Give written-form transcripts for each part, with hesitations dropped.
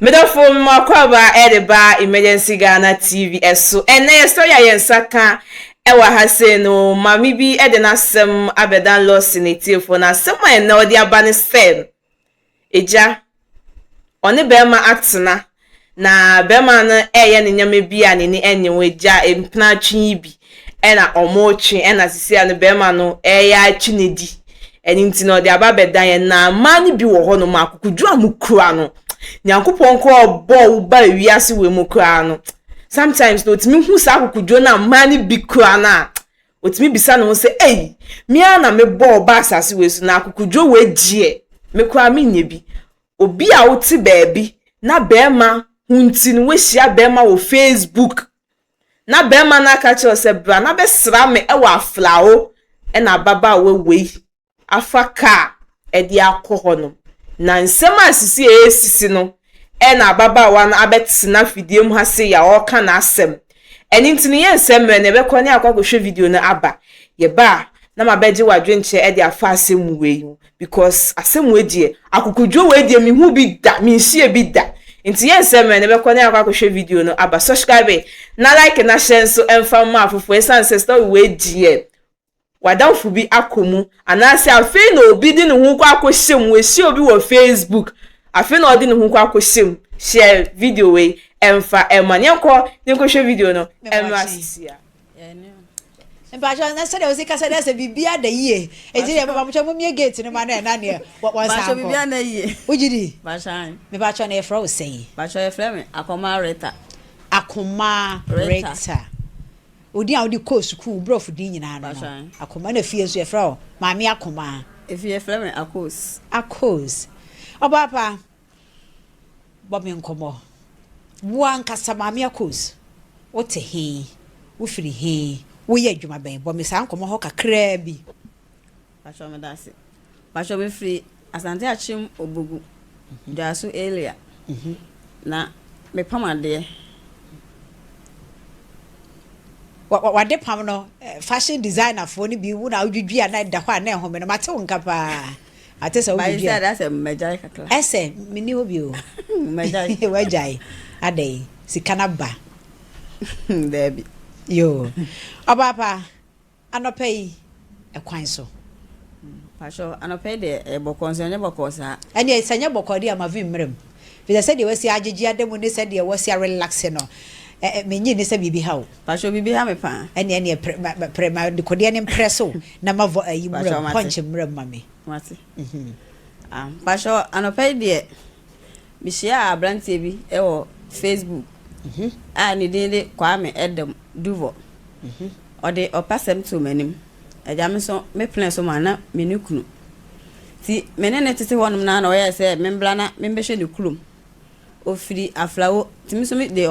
Medɔfo mmakɔaba ɛde ba Emergency Ghana TV ɛso. Ɛnɛ yɛ story a yɛn nsa ka ɛwɔ ha sei no, maame bi ɛde n'asɛm abɛdan lɔsi ne tiefoɔ. Na asɛm a ɛnɛ ɔde aba ne sɛ, egya ɔne bɛrima atena na bɛrima no ɛyɛ ne nneɛma bi a n'ani ɛnye ho. Egya mpena atwe yi bi ɛna ɔmo twe, ɛna sisi a no bɛrima no ɛyɛ atwe ne di. Ɛne nti na ɔde aba abɛdan yɛn. Na mmaa no bi wɔ hɔnom a akokoduro a mo kura no, Nyankopɔn koraa ɔbɔ wo ba ewiase wɔ mu koraa no, sometimes na otumi hu saa akokoduro no a mmaa no bi kura no a, otumi bisa ne ho sɛ, "Ei, mmea na mebɔ ɔba asase wɔ so na akokoduro wɔ agyeɛ me koraa menyɛ bi." Obi a wote baabi na bɛrima ho nti no, woahyia bɛrima wɔ Facebook na bɛrima no aka kyerɛ sɛ bra na bɛsra me ɛwɔ Aflao, ɛna ababaawa wei afa kaa ɛde akɔ hɔ no, na nsɛm a sisi a esisi no, ɛna ababaawa no abɛtena fidie mu ha se a ɔreka n'asɛm. Ɛne nti no, yɛn nsɛm mmerɛ na ɛbɛkɔ ne akɔ akɔhwɛ video no aba. Yɛba a, na ma bɛgye w'adwenkyerɛ ɛde afa asɛm wei ho, because asɛm wei deɛ, akokoduro wei deɛ, mehu bi da, menhyia bi da. Nti yɛn nsɛm mmerɛ na ɛbɛkɔ ne akɔ akɔhwɛ video no aba. Subscribe na like na hyɛ nso ɛmfa mma afoforɔ, ɛsiane sɛ story wei deɛ, wadamfo bi akɔ mu anaasɛ afei na obi de ne ho kɔ akɔhyɛ mu, ehyia obi wɔ Facebook, afei na ɔde ne ho kɔ akɔhyɛ mu. Share video wei ɛmfa ɛma ne nkɔ ne nkɔhwɛ video no ɛmra sisi a. Mpatsɔ, na sɛdeɛ wosi kasa dɛ sɛ biribi ada yie, eti deɛ mepatsɔ mo mie gate no ma no ɛna neɛ wɔn san kɔ. Biribi ada yie. Wogyi di? Bahyɛn. Mepatsɔ, na yɛfrɛ wo sɛyi? Bahyɛ, yɛfrɛ me Akɔma Rita. Akoma Rita. Odin a wode kɔɔ sukuu, borɔfo din nyinaa no, Akoma. Na fie nso yɛfrɛ wo Maame Akoma? Efie yɛfrɛ me Akos. Akos. Ɔbaapa, bɔ me nkɔmmɔ. Wo ankasa, Maame Akos, wote he? Wofiri he? Woyɛ adwuma bɛn? Bɔ me saa nkɔmmɔ hɔ kakraa bi. Bahyɛ, me da ase. Bahyɛ, mefiri Asante Akyem Obogu, Dwaso area. Na mepam adeɛ. Wade pam no, fashion designer foɔ no bi wo na wodwidwi a na ɛda hɔ a na ɛhome no. Mate wo nka paa, ate sɛ wodwidwi a. Sɛ mmɛgyae kakra. Ɛsɛ menni hɔ bi o. Mmɛgyae. Wagyae adɛn? Sika no ba? Daabi. Yo, ɔbaapa, anɔpa yi ɛkwan so? Pahyɛ, anɔpa yi deɛ ɛyɛ bɔkɔɔ, nso ɛnyɛ bɔkɔɔ saa. Ɛneɛ sɛ nyɛ bɔkɔɔ deɛ, ama vi mmerɛ mu fisɛ sɛdeɛ wasi agyegye ada mu ne sɛdeɛ wasi arelax no, menyi ne sɛ biribi ha wo. Pahyɛ, biribi ha me paa. Ɛneɛ prɛ ma dekodeɛ ne mprɛ so na ma vɔ ayi mmerɛ mu, pɔnkye mmerɛ mu ma me. Mate. Pahyɛ, anɔpa yi deɛ mehyia aberanteɛ bi wɔ Facebook a ne din de Kwame Edem Duvɔ. Ɔde ɔpasɛm too m'anim. Agya, me nso mepene so ma na me ne kunu. Nti me ne ne tete hɔnom na ɔyɛɛ sɛ membra na membɛhwɛ ne kurom. Ɔfiri Aflawo, nti me nso mede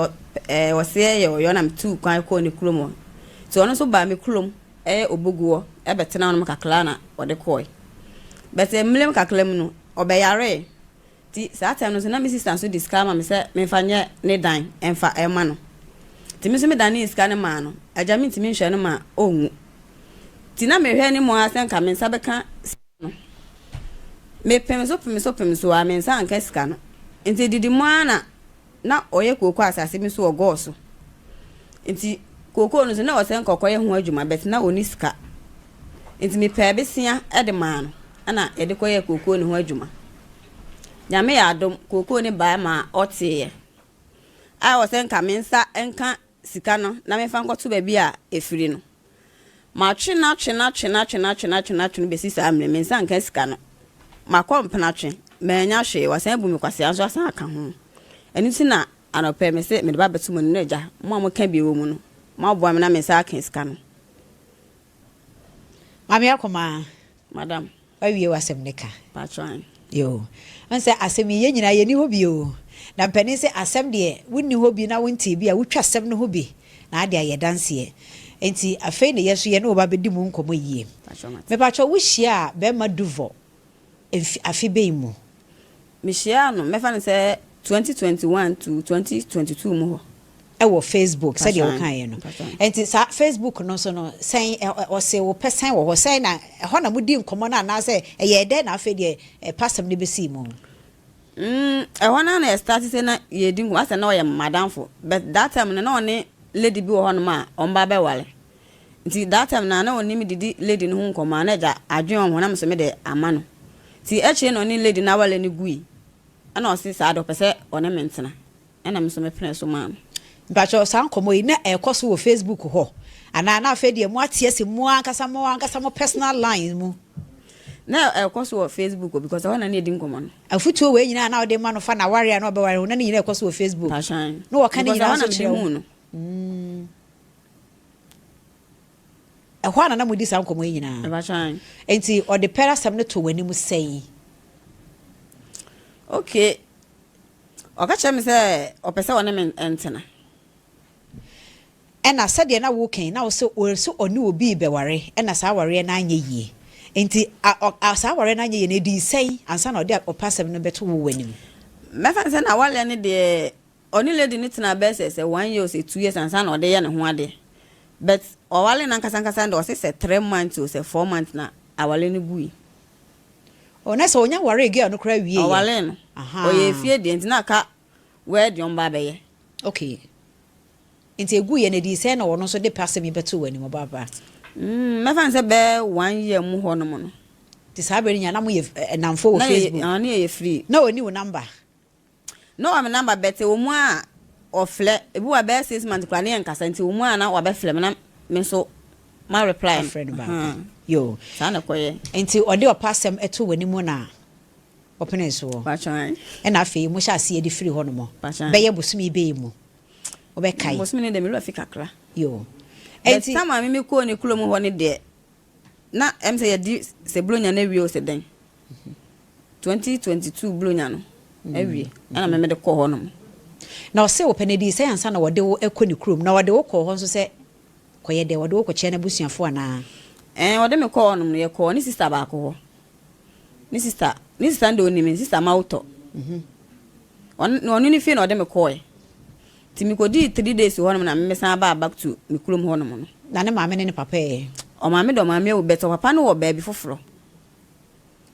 ɔseɛ yɛ ɔyɔ na metuu kwan kɔɔ ne kurom hɔ. Nti ɔno nso baa me kurom, ɛyɛ Obogu hɔ, ɛbɛtena hɔnom kakra na ɔde kɔɔe. But mmerɛ kakra mu no, ɔbɛyaree. Nti saa time no nso na me sister nso de sika ama me sɛ memfa nyɛ ne dan ɛmfa ɛma no. Nti me nso medanee sika no maa no. Agya, mentumi nhwɛ no ma ɔnwu. Nti na mehwɛ ne mu ara sɛ nka me nsa bɛka sika no. Mepem so pem so pem so a, me nsa anka sika no. Nti didi mu ara na ɔyɛ kooko asase bi so wɔ gɔɔ so. Nti kooko no nso na ɔsɛ nka ɔkɔyɛ ho adwuma, but na ɔni sika. Nti mepɛɛ besia de maa no ɛna yɛde kɔyɛɛ kooko ne ho adwuma. Nyame yɛ adom, kooko ne baa ma ɔteeɛ. A ɛwɔ sɛ nka me nsa nka sika no na memfa nkɔto baabi a ɛfiri no. Matwe no atwe no atwe no atwe no atwe no atwe no atwe no bɛsi saa mmerɛ, me nsa nka sika no. Makɔ mpenatwe, mannya hwee, wasan abu me kwasea nso asan aka ho. Ɛno nti na anɔpɛ me se mede ba bɛto mo anim na agya, mo a moka bi wɔ mu no, moaboa me na me nsa aka sika no. Maame Akoma. Madam. Wawie w'asɛm ne ka? Patron. Yo, n sɛ asɛm yi, yɛn nyinaa yɛnni hɔ bi o. Na mpanin sɛ asɛm deɛ, wonni hɔ bi na wontee bi a, wotwa asɛm no ho bi na ade ayɛ danseɛ. Nti afei na yɛn nso yɛne wo ba bɛdi mu nkɔmmɔ yie. Mepakyɛw, wohyiaa bɛrima Duvɔ mfe afe bɛn mu? Mehyiaa no, mɛfa no sɛ 2021 to 2022 mu hɔ. Ɛwɔ Facebook sɛdeɛ wokaeɛ no. Nti saa Facebook no nso no, sɛn ɔse wo pɛ sɛn wɔ hɔ? Sɛn na ɛhɔ na modi nkɔmmɔ no, anaasɛ ɛyɛɛ dɛn na afei deɛ pasɛm no bɛsii mu? Mm, ɛhɔ no ara na yɛ start sɛ na yɛredi nkɔmmɔ, asɛ na ɔyɛ m'adamfo, but that time no na ɔne lady bi wɔ hɔnom a wɔn ba bɛware. Nti that time no a na ɔne me didi lady no ho nkɔmmɔ a na agya adwene wɔn ho na me nso mede ama no. Nti akyire na ɔne lady no aware no gui, ɛna ɔse saa deɛ ɔpɛ sɛ ɔne me ntena. Ɛna me nso me penee so maa no. Mpakyɛw saa nkɔmmɔ yi na ɛrekɔ so wɔ Facebook hɔ anaa na afei deɛ mo ate asi mo ankasa mo ankasa mo personal line mu? Na ɛrekɔ so wɔ Facebook hɔ because ɛhɔ na na yɛdi nkɔmmɔ no. Afutuo wei nyinaa na wode ma no fa n'awareɛ a na ɔbɛware ho na ne nyinaa ɛkɔ so wɔ Facebook? Mpakyɛw. Na wɔka ne Because nyinaa ɛhɔ na nso mede kyerɛ wo? huu no. Ɛhɔ ara na na modi saa nkɔmmɔ yi nyinaa? Mpakyɛw. Enti ɔde pɛrɛ asɛm no too w'anim sɛn? Okay, Ɔka kyerɛɛ me sɛ ɔpɛ sɛ ɔne me ntena. Ɛna sɛdeɛ na woka yi, na wo se ɔse ɔne obi rebɛware, ɛna saa awareɛ no anyɛ yie. Nti a ɔ a saa awareɛ no anyɛ yie no, ɛdii sɛn ansa na ɔde ɔpɛ asɛm no bɛto wo w'anim? Mɛfa no sɛ n'awareɛ no deɛ, ɔne lady no tenaa bɛyɛ sɛ sɛ one year o sɛ 2 years ansa na ɔde reyɛ ne ho adeɛ. But ɔwaree no ankasa ankasa no deɛ, ɔse sɛ 3 months o sɛ 4 months na awareɛ no gui. Oh na sɛ onya waree girl no koraa wie yɛ. Ɔwaree no. Ɔyɛ efie deɛ nti na aka wedding ɔmo ba abɛyɛ. Okay. Nti egu yɛ no edii sɛn na ɔno nso de pɛ asɛm yi bɛtoo w'anim ɔbaa pa? Mm mɛfa no sɛ bɛyɛ one year mu hɔ nom no. Nti saa berɛ no nyinaa na mo yɛ nnamfoɔ wɔ Facebook? Na yɛyɛ free. Na ɔnni wo number? Na ɔwɔ me number but ɛwɔ mu a ɔflɛ, ebi wɔ a bɛyɛ 6 months koraa ne yɛnkasa nti ɛwɔ mu a na wabɛflɛ me na me nso ma reply no. Afrɛ no baako. Yoo. Saa na ɛkɔyɛ. Nti ɔde ɔpɛ asɛm too w'anim na ɔpenee soɔ? Pakyɛ ae. Ɛna afei mohyɛ aseɛ de firi hɔ nom? Pakyɛ ae. Bɛyɛ bosome bɛn mu? Wobɛkae? Bosome no deɛ me werɛ afi kakra. Yoo. But Nti. time a me mekɔɔ ne kurom hɔ no deɛ na ɛm sɛ yɛdi sɛ Buronya no awie o sɛ dɛn. 2022 Buronya no awie ɛna me mede kɔɔ hɔ nom. Na ɔse wopɛ no adi sɛn ansa na wɔde wo kɔ ne kurom? Na wɔde wo kɔɔ hɔ nso sɛ kɔyɛ dɛn? Wɔde wo kɔkyerɛ n'abusuafoɔ anaa? Ɛɛ wɔde me kɔɔ hɔ nom no yɛkɔɔ ne sister baako hɔ. Ne sister ne sister no deɛ ɔnim me, ne sister Mawutɔ. Ɔno ɔno ne fie na ɔde me kɔɔɛ. Nti mekodii 3 days wɔ hɔnom na me san baa back to me kurom hɔnom no. Na ne maame ne ne papa ɛ? Ɔmaame de ɔmaame awu but ɔpapa no wɔ baabi foforɔ.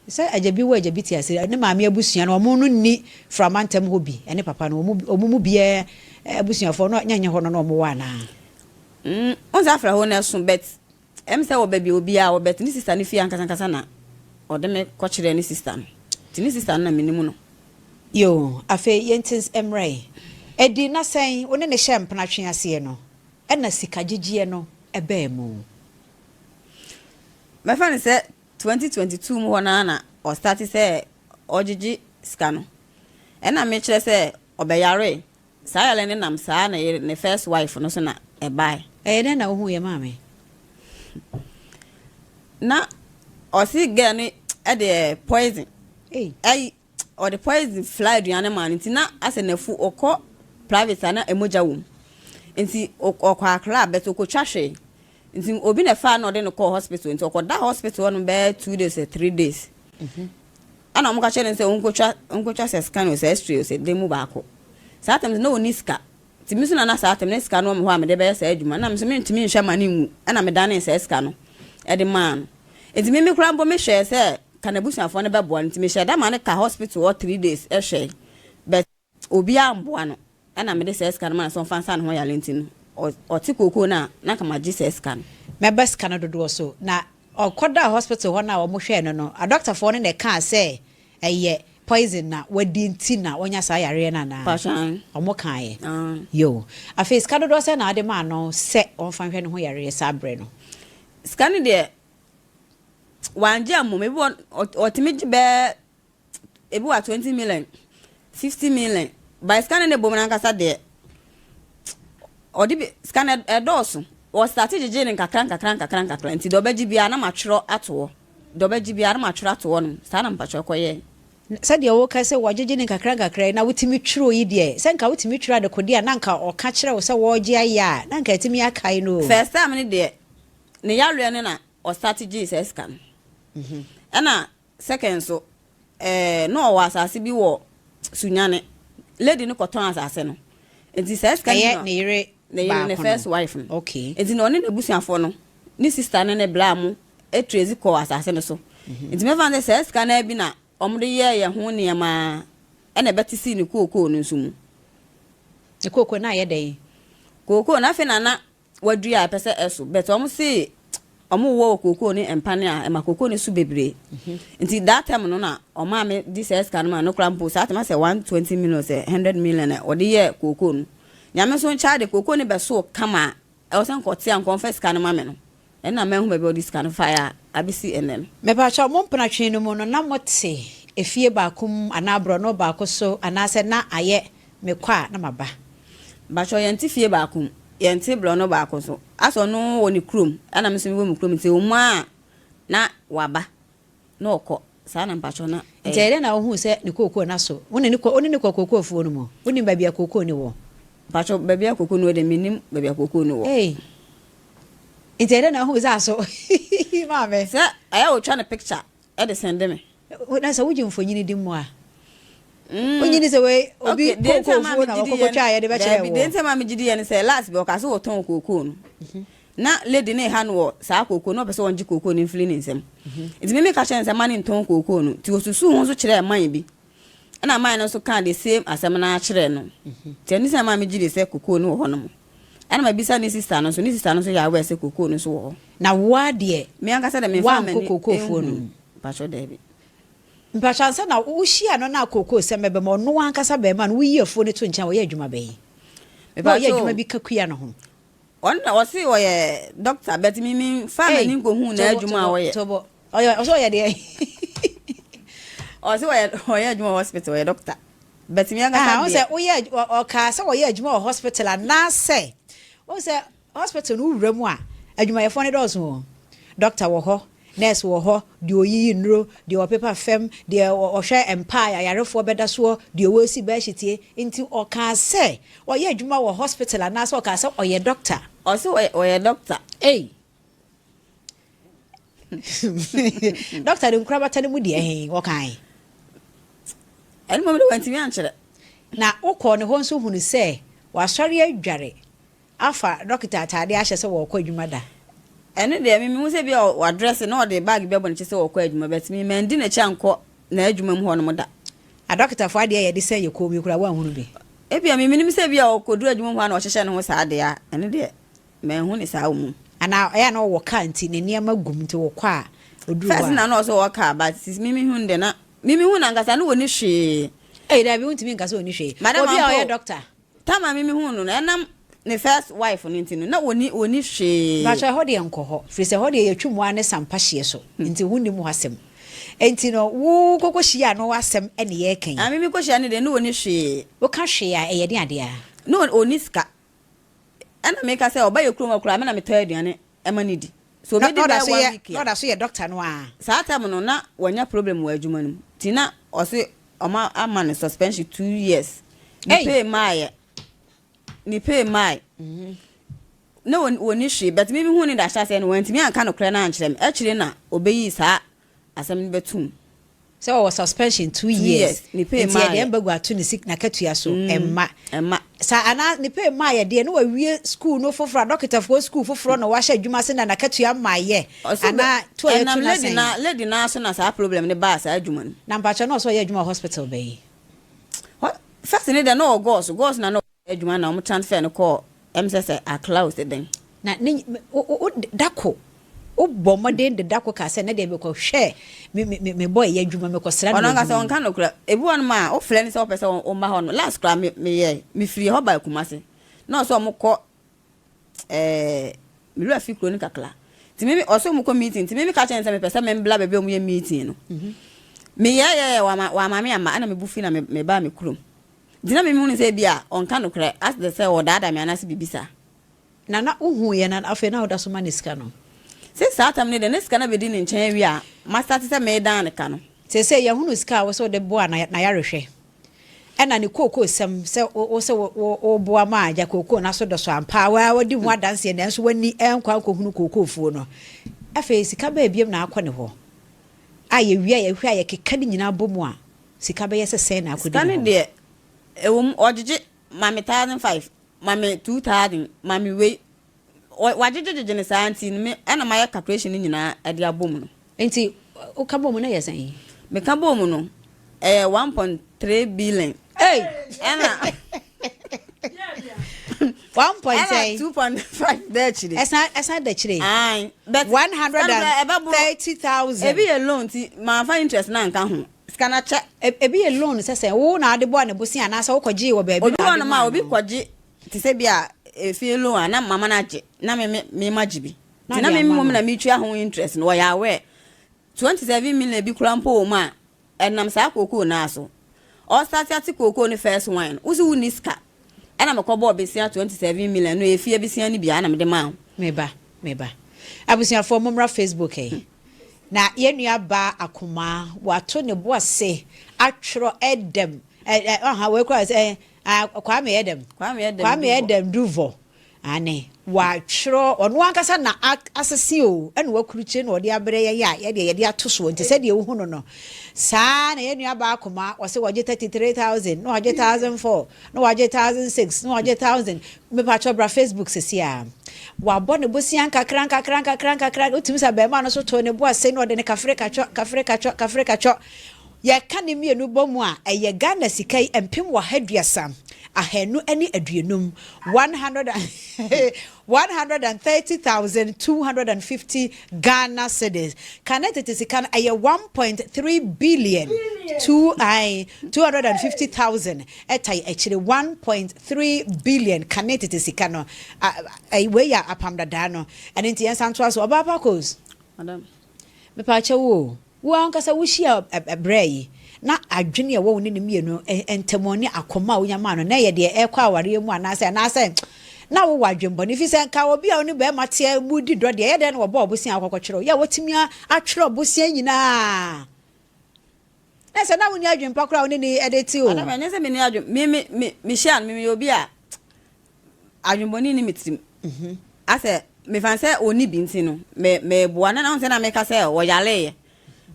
Sɛ agya bi wɔ agya bi te ase, ne maame abusua no wɔn no nni Frama ntam hɔ bi, ɛne papa no, wɔn wɔn mu biara abusuafoɔ no nyɛ nyɛ hɔ no na wɔn wɔ anaa? Mm, wohu sɛ Afra hɔ no ɛso but Ɛyɛ me sɛ wɔ baabi a obiara wɔ but ne sister no fie ankasa ankasa na ɔde me kɔkyerɛɛ ne sister no. Nti ne sister no na menim no. Yoo, afei yɛnte mmra yi. Adi na sɛn wo ne no hyɛɛ mpena twe aseɛ no ɛna sika gyegyeɛ no baa mu? Mɛfa no sɛ 2022 mu hɔ no ara na ɔstarte sɛ ɔgyegye sika no. Ɛna mekyerɛ sɛ ɔbɛyaree. Saa yare no nam saa ne yere ne first wife no so na ɛbae. Ɛyɛ dɛn na wohuu yɛ maame? Na ɔse girl no de poison. Ei. Ɛyi ɔde poison fla aduane maa no nti na asɛ nafu ɔkɔ private a na ɛmogya wɔ mu nti ɔkɔ Accra but ɔkɔtwa hwee nti obi na ɛfaa na ɔde no kɔɔ hospital nti ɔkɔda hospital hɔ no bɛyɛ 2 days or 3 days. Ɛna wɔka kyerɛɛ no sɛ ɔnkɔtwa ɔnkɔtwa sɛ scan o sɛ x-ray o sɛ dan mu baako. Saa tam no na ɔnni sika. Nti me nso na na saa tam no sika no wɔ me hɔ a mede bɛyɛ saa adwuma. Na me nso mentumi nhwɛ ma no nwu. Ɛna medanee saa sika no de maa no. Nti me me koraa mpo mehwɛɛ sɛ ka n'abusuafoɔ no bɛboa no. Nti mehyɛɛ da maa no ka hospital hɔ 3 days hwɛe. But obiara amboa no. Ɛna mede saa sika no maa no sɛ ɔmfa nsa ne ho yare nti no, ɔte kookoo no a, na anka magye saa sika no. Mɛba sika no dodoɔ so. Na ɔkɔdaa hospital hɔ no a wɔhwɛɛ no no, adɔktafoɔ no na ɛkaa sɛ ɛyɛ poison na wadi nti na wanya saa yareɛ no anaa? Pakyɛ. Wɔkaeɛ. Aane. Yoo. Afei sika dodoɔ sɛn na wode maa no sɛ ɔmfa nhwɛ ne ho yareɛ saa berɛ no? Sika no deɛ, wangye ammom. Ebi wɔ hɔ, ɔtumi gye bɛyɛ ebi wɔ a 20 million, 50 million. But sika no ne bom no ankasa deɛ, ɔde bi sika no ɛdɔɔso. Wɔstarte gyegye no nkakra nkakra nkakra nkakra nti deɛ ɔbɛgye biara na matwerɛ ato hɔ. Deɛ ɔbɛgye biara na matwerɛ ato hɔ nom. Saa na mpakyɛw kɔyɛɛ. Sɛdeɛ woka sɛ wɔgyegye no nkakra nkakra yi na wotumi twerɛ yi deɛ, sɛ nka wotumi twerɛ adekodeɛ a na nka ɔka kyerɛ wo sɛ wɔregye ayɛ a, na nka atumi akae no o. First time no deɛ, ne yareɛ no na ɔstarte gyee saa sika no. Ɛna Second nso, eh, na ɔwɔ asase bi wɔ Sunyani. Lady no kɔtɔn asase no. Nti saa sika no Ɛyɛ na ne yere ne yere, ne baako first no? wife no. Okay. Nti na ɔne n'abusuafoɔ no, ne sister ne ne bla mo trace kɔɔ asase no so. Nti mɛfa no sɛ saa sika no ara bi na wɔde yɛɛ yɛn ho nneɛma. Ɛna ɛbɛte sii ne kookoo no nso mu. Ne kookoo no ayɛ dɛn? Kookoo no afei na na wadua a ɛpɛ sɛ ɛso but wɔn se wɔn wɔ wɔ kookoo ne mpane a ɛma kookoo no so bebree. Nti that time no na ɔmaa me de saa sika no ma no koraa mpo saa time asɛ 120 million sɛ 100 million a wɔde yɛɛ kookoo no. Nyame nso nkyɛe de kookoo no bɛsoo kama a ɛwɔ sɛ nka ɔte a nka ɔmfa sika no ma me no. Ɛnna manhu baabi a ɔde sika no faeɛ a abɛsi ɛnnɛ no. Mepakyɛw, mo mpenatwe no mu no, na mote efie baako mu anaa borɔno baako so anaasɛ na ayɛ mekɔ a na maba? Mpakyɛw, yɛnte fie baako mu, yɛnte borɔno baako so. Asɛ ɔno wɔ ne kurom ɛna me nso mewɔ me kurom nti ɛwɔ mu a na waba na ɔkɔ. Saa na mpakyɛw na Nti ɛyɛ. ɛyɛ dɛn na wohuu sɛ ne kookoo no aso? Wo ne no kɔ, wo ne no kɔ kookoo afuo no mu? Wonim baabi a kookoo no wɔ? Mpakyɛw, baabi a kookoo no wɔ deɛ mennim baabi a kookoo no wɔ. Ei! Nti ɛdɛn na wohu sɛ aso maame? Sɛ ɛyɛ a otwa no picture de sɛnde me. Na sɛ wogye mfonyin di mu a? Wonnye nni sɛ wei obi kookoofuo na wɔkɔkɔtwa a yɛde bɛkyerɛ woɔ? Deɛ nti a ɛma megye di yɛ ne sɛ last bi ɔkaa sɛ wɔtɔn kookoo no. Na lady no reha no wɔ saa kookoo no, na ɔpɛ sɛ ɔngye kookoo no mfiri ne nsam. Nti me meka kyerɛɛ no sɛ mma no ntɔn kookoo no. Nti ɔsusuu ho nso kyerɛɛ man bi. Ɛna man no nso kaa the same asɛm no ara kyerɛɛ no. Nti ɛno nti na ɛma megye di sɛ kookoo no wɔ hɔnom. Ɛna mabisa ne sista no nso, ne sista no nso yɛ aware sɛ kokoo no nso wɔ hɔ. Na wo ara deɛ Me ankasa deɛ memfaa woankɔ m'ani kokoofuo no nhunuu. mu? Mpakyɛw daabi. Mpakyɛw ansa na wohyiaa no na kokoo sɛm bɛba mu, ɔno ankasa barima no woyi afuo no to nkyɛn a ɔyɛ adwuma bɛn? Na ɔyɛ adwuma Mepakyɛw, bi ka kua no ho? ɔno na ɔse ɔyɛ doctor but me memfaa Ei, m'ani nkɔhuu tobo, n'adwuma a tobo, ɔyɛ. tobo. Ɔyɛ, ɔse ɔyɛ deɛn? Ɔse ɔyɛ ɔyɛ adwuma wɔ hospital, ɔyɛ doctor but me ankasa Ah, wohu deɛ. sɛ woyɛ, ɔkaa sɛ ɔyɛ adwuma wɔ hospital anaasɛ, wohu sɛ Hospital no wo wura mu a, adwumayɛfoɔ no dɔɔso o. Doctor wɔ hɔ, nurse wɔ hɔ, deɛ ɔyiyi nnuro, deɛ ɔpepa fam, deɛ ɔhwɛ mpa a ayarefoɔ bɛda soɔ, deɛ ɔresi bɛɛhyetie. Nti ɔkaa sɛ ɔyɛ adwuma wɔ hospital anaasɛ ɔkaa sɛ ɔyɛ doctor? Ɔse ɔyɛ doctor. Ei! Doctor de nkorabata no mu deɛ he ɔkae? Ɛno mmom de wantumi ankyerɛ. Na wokɔɔ ne hɔ nso hunu sɛ wasɔre adware Afa dɔkita atade ahyɛ sɛ wɔrekɔ adwuma da. Ɛno deɛ me mehu sɛ bi a wadrɛse na ɔde bag bi abɔ n'akyi sɛ ɔrekɔ adwuma but me mandi n'akyi ankɔ n'adwuma mu hɔnom da. Adɔkitafoɔ adeɛ a yɛde sɛn yɛ kɔn mu yi koraa woanhunu bi? Ebia me menim sɛ bi a ɔkɔduru adwuma mu hɔ a na ɔhyehyɛ ne ho saa deɛ a ɛno deɛ manhu no saa wɔ mu. Anaa ɛyɛ a na ɔwɔ car nti ne nneɛma gu mu nti ɔkɔ a ɔduru hɔ First a. na na ɔsɛ ɔwɔ car but sisi me mehu no deɛ na me mehu no ankasa na ɔnni hwee. Ei daabi wontumi nka sɛ ɔnni hwee. Madam Obi a ampa ɔyɛ o. dɔkita. Time a me mehuu no no, ɛnam ne first wife no nti no, na ɔnni ɔnni hwee. Mpakyɛw ɛhɔ deɛ nkɔ hɔ, firi sɛ ɛhɔ deɛ yɛtwi mu ara ne sampa hyeɛ so, nti wo nnim hɔ asɛm. Nti no wo kɔkɔ hyia no asɛm ne yɛreka yi. Ah me mekɔ hyia no deɛ na ɔnni hwee. Wo ka hwee a ɛyɛ den adeɛ a? Na ɔnni sika. Ɛna meka sɛ ɔba yɛ kurom hɔ koraa me na metɔ aduane ma no di. So Na ɔbɛdi ɔda bɛyɛ so one yɛ week na a. ɔda so yɛ doctor no ara? Saa time no na wanya problem wɔ adwuma no mu nti na ɔse Ɔmo ama no suspension 2 years. Ne Ei! pay maaeɛ. Ne pay maae. Na wɔnni hwee but me mehuu no da ahyɛaseɛ no wantumi anka nokorɛ no ankyerɛ me. Akyire na ɔbɛyii saa asɛm no bɛtoom. Sɛ ɔwɔ suspension two Two years years. Ne pay nti yɛde maaeɛ. ɛmba gu ato ne sik n'akatua so ɛmma. Ɛmma. Saa anaa ne pay maaeɛ deɛ na wawie school no foforɔ adɔkotafoɔ school foforɔ na wahyɛ adwuma ase na n'akatua mmaeɛ Ɔse bɛ anaa to a yɛatu ɛnam no lady asɛn. no a lady no ara so na saa problem no baa saa adwuma no mu. Na mpakyɛw na ɔsɛ ɔyɛ adwuma wɔ hospital bɛn? Hɔ first no deɛ na ɔwɔ Gɔs, Gɔs na na ɔyɛ adwuma na wɔn transfer no kɔɔ ɛm sɛ sɛ Accra o sɛ dɛn. Na ne wo wo wo dako wo bɔ mmɔden de dako kaa sɛ ne deɛ mekɔ hwɛ me me me me boy yɛ adwuma mekɔ sra no Ɔno wɔ ankasa adwuma mu. ɔnka nokorɛ, ebi wɔ hɔnom a wo frɛ no sɛ wopɛ sɛ ɔmma hɔ no, last koraa me meyɛɛ, me firi hɔ baa Kumasi na ɔsɛ wɔn kɔ ɛɛ me wura fi kuro no kakra nti me ɔsɛ ɔmo kɔ meeting nti me me ka kyerɛ no sɛ mepɛ sɛ me mbla baabi a ɔmo yɛ meeting no me yɛ yɛ yɛ wama wama me ama ɛna me bu fi na me me baa me kurom nti na me hu no sɛ ebi a ɔnka nokorɛ as de sɛ ɔdaadaa me anaasɛ biribi saa. Na na wohu yɛ na afei na woda so ma ne sika no. Sɛ saa tam no deɛ ne sika no abɛdi ne nkyɛn awie a ma start sɛ medan ne ka no. Seesei yɛahunu sika a wo sɛ wode boa n'ayarehwɛ. Ɛna ne kookoo-sɛm sɛ wo sɛ woboa ma agya kookoo no aso dɔ so ampa ara, wo ara wadi ho adanseɛ nanso w'ani ankɔ ankɔhunu kookoofuo no. Afei sika bɛn biom na akɔ ne hɔ? A yɛwie a yɛhwɛ a yɛkeka ne nyinaa bɔ mu a, sika bɛyɛ sɛ sɛn na akɔdi Sika ne no hɔ? deɛ, ɛwɔ mu, ɔgyegye ma me 1,500, ma me 2,000, ma me wei. Wagyegyegyegye no saa nti no me ɛna mayɛ calculation no nyinaa de abɔ mu no. Nti woka bɔ mu no ɛyɛ sɛn? Meka bɔɔ mu no, ɛyɛ 1. 3 billion. Hey! Ɛna 1 point ɛna 2.5 da akyire. Ɛsan da akyire. Aye, but 130,000. Ebi yɛ loan ti maa fa interest na nka ho. Sika na kyɛ. Ebi yɛ loan sɛ wo na ade bɔ ne bosia anaasɛ wokɔgye wɔ baabi? Obi wɔ no ma obi kɔgye te sɛ bi a efie loan a na mama na agye na me ma gye bi. Ti na me mmom na me tua ho interest no, wɔyɛ aware. 27 million bi kura mpo wɔ mu a ɛnam saa kookoo naa so. Ɔstart ate kookoo no first one, wosi wo ni sika, ɛna mekɔ bɔɔ besia 27 million no, efie besia no bia ɛna mede maa wo. Meba, meba. Abusuafoɔ, mommra Facebook yi na yɛn nua baa Akoma wato ne bo ase atwerɛ ɛdɛm ɛ ɔha wei kora sɛ Kwame Ɛdɛm. Kwame Ɛdɛm. Kwame Ɛdɛm Duvɔ ane watwerɛ ɔno ankasa na asese o, ɛna wakurukyire na ɔde abrɛ yɛn a yɛde ato soɔ. Nti sɛdeɛ wohu no saa na yɛn nua baa Akoma wɔsɛ wɔgye 33,000 na wɔgye 1,004 na wɔgye 1,006 na wɔgye 1,000. Mepatwɛ, bra Facebook sisi a wabɔ ne bosia nkakra nkakra nkakra nkakra. Wotumi sɛ bɛrima no so to ne bo ase na ɔde ne kafre katwɔ, kafre katwɔ, kafre katwɔ. Yɛka ne mmienu bɔ mu a, ɛyɛ Ghana sika yi 130,250, 130,250 Ghana cedis. Kane tete sika no ɛyɛ 1.3 billion two ayi 250,000 ɛta akyire. 1.3 billion kane tete sika no ɛyi wei yɛ apam dadaa no. Ɛne nti yɛn nsa ntoa so. Ɔbaa Pakos. Madam. Mepaakyɛ wo, wo ankasa wohyia ɛbrɛ yi na adwene a ɛwɔ wo ne ne mmienu ntam ne akɔma a wonya maa no na ɛyɛ deɛ ɛkɔ awareɛ mu anaasɛ na wowɔ adwembɔne fi sɛ nka obi a wo ne bɛrima teɛ mu di dɔ deɛ, ɛyɛ dɛn na wɔbɔ ɔbosea akɔkɔkyerɛw yɛ a wɔtumi atwerɛ ɔbosea nyinaa na sɛ na wonni adwempa koraa wo ne ne ɛde te o? Madam, ɛnyɛ sɛ meni adwen. Me mehyia no, me meyɛ obi a adwenbɔne ni me tirim. Asɛ mefa sɛ ɔni bi nti no me meboa na na sɛ na meka sɛ ɔyareeɛ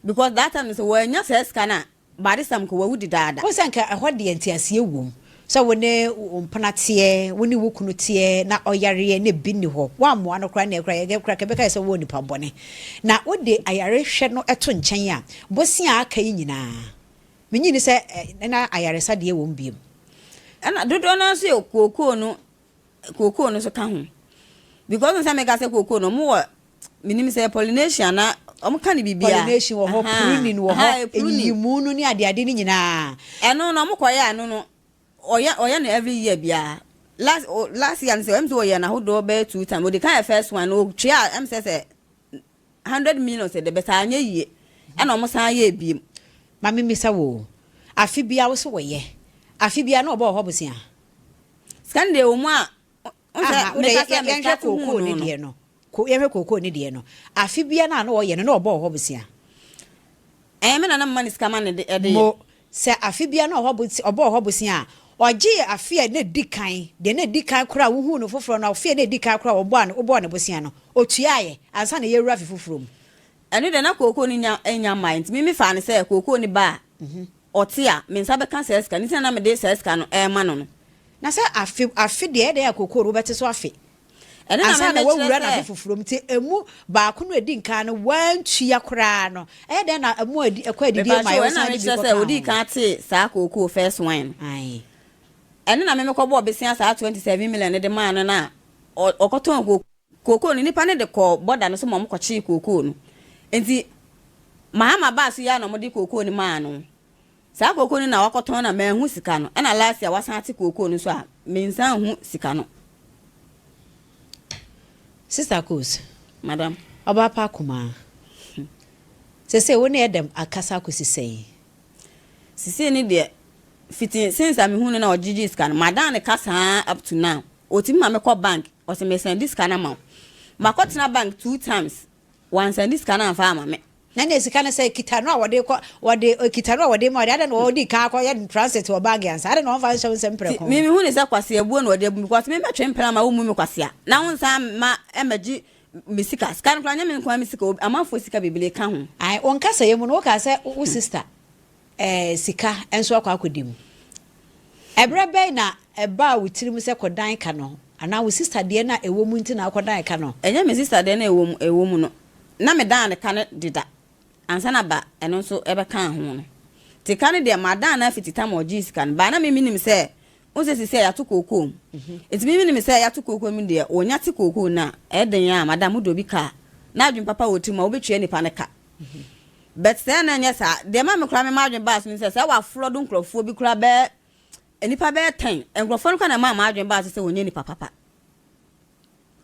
because that time sɛ wɔanya saa sika no a, by this time nka wawu dedaada. Wo sɛ nka ɛhɔ deɛ nteaseɛ wom sɛ wo ne wo mpena teɛ, wo ne wo kunu teɛ na ɔyareɛ na ebi nni hɔ, woammoa no koraa na ɛkora yɛ koraa kɛbɛka yɛ sɛ wowɔ nipa bɔne na wode ayarehwɛ no ɛto nkyɛn a, bosea a aka yi nyinaa menyi ni sɛ na ayaresa deɛ wɔ mu biom. Ɛna dodoɔ no nso yɛ kookoo no. Kookoo no nso ka ho because sɛ meka sɛ kookoo no, ɔmo wɔ menim sɛ pollination na ɔmo ka ne biribiara. Pollination wɔ hɔ, pruning wɔ hɔ, eyiyimu no ne adeade no nyinaa. Ɛno no ɔmo kɔyɛ ɛno no, ɔyɛ no every year biara. Last year no sɛ ɛm sɛ ɔyɛ n'ahodoɔ bɛyɛ two times. Ɔde kan yɛ first one no, ɔtwea ɛm sɛ 100 million sɛ de bɛsa anyɛ yie, ɛna ɔmo san yɛ ebiem. Maame, misa wo, afe bia wo so wɔyɛ afe bia na ɔbɔ wɔ hɔ bosia? Sika no deɛ wɔ mu a Yɛnhwɛ kookoo ne deɛ no, yɛhwɛ kookoo ne deɛ no, afe bia na ɔyɛ no na ɔbɔ wɔ hɔ bosia? Ɛyɛ me nana mma ne sika ma ne de ɛde yɛ. Mo sɛ afe bia na ɔhɔ ɔbɔ wɔ hɔ bosia a, ɔgye afe a na di kan deɛ, na di kan koraa wohu no foforɔ no, afe a na di kan koraa ɔbɔ a ɔbɔ ne bosia no, otuaeɛ ansa na yɛwura afe foforɔ mu? Ɛno deɛ na kookoo no nya nya mmaa, nti mimi fa ne sɛ kookoo no ba a ɔte a, me nsa bɛka saa sika no, nti na mede saa sika no ɛrema no. Na sɛ afe deɛ, ɛdɛ a kookoo no wobɛte so afe ɛno na ansa na mɛmɛkyerɛ wawura sɛ n'afe foforɔ mu, nti emu baako no edi nkan no wantua koraa no, ɛyɛ dɛn na emu adi ɛkɔ adidie ma mepatwo yɛ ɛna wɔsan de bi mekyerɛ kɔ sɛ ka odi ho? kan te saa kookoo first one no, ɛno na mɛmɛkɔ bɔɔ besia saa 27 million no de maa no, na ɔkɔtɔn kookoo no, nipa no de kɔ bɔda no so ma ɔmo kɔkyee kookoo no. Nti Mahama baa so yi a na ɔmo de kookoo no maa no. Saa kookoo no na wakɔtɔn na manhu sika no. Ɛna last year wasan ate kookoo no so a mensan hu sika no. Sister Kos. Madam. Ɔbaa pa Akumaa, sese wo ne Ɛdɛm akasa akɔsi sɛn? Sisi ne deɛ, fiti since a mehu no na ɔgyegye sika no, madan ne ka saa up to now. Ɔtumi ma mekɔ bank, ɔsɛ mesend sika no ama wo. Makɔtena bank two times, wansend sika no amfa ama me. Na ne sika no sɛ kita no a wɔde kɔ, wɔde kita no a wɔde ma wɔde adɛ na wɔde kan akɔ yɛ transit wɔ bank ansa adɛ na wɔmfa nhyɛ wo nsɛm prɛko? Me mehu ne sɛ kwasea buo na ɔde abu, because me mɛtwe mpena ma wo mu me kwasea na wo nsa ma ɛmɛgye me sika. Sika no koraa nyɛ me nko ara me sika, amanfoɔ sika bebree ka ho. Ayi, wɔn kasa yɛ mu no, wɔka sɛ wo sister sika nso akɔ akɔdi mu. Ɛberɛ bɛn na ɛbaa wo tirim sɛ kɔdan ka no, anaa wo sister deɛ no a ɛwɔ mu nti na akɔdan ka no? Ɛnyɛ me sister deɛ no ɛwɔ mu no, na me dan ne ka no deda ansa na ba ɛno nso ɛbɛka ho no. Nti ka no deɛ madan no afiti tam a ɔgyee sika no baa na me menim sɛ wohu sɛ seesei yɛato kookoo mu nti me menim sɛ yɛato kookoo mu deɛ ɔnya te kookoo no a ɛyɛ den a madam wode obi ka a na adwene papa wɔ tirim a wobɛtua nipa no ka but sɛ na ɛnyɛ saa deɛ ma me koraa me m'adwene baa so ne sɛ sɛ wafrɔdo nkurɔfoɔ bi koraa bɛɛ nnipa bɛyɛ tɛn nkurɔfoɔ no koraa na ɛmaa m'adwene baa so sɛ wɔnyɛ nipa papa.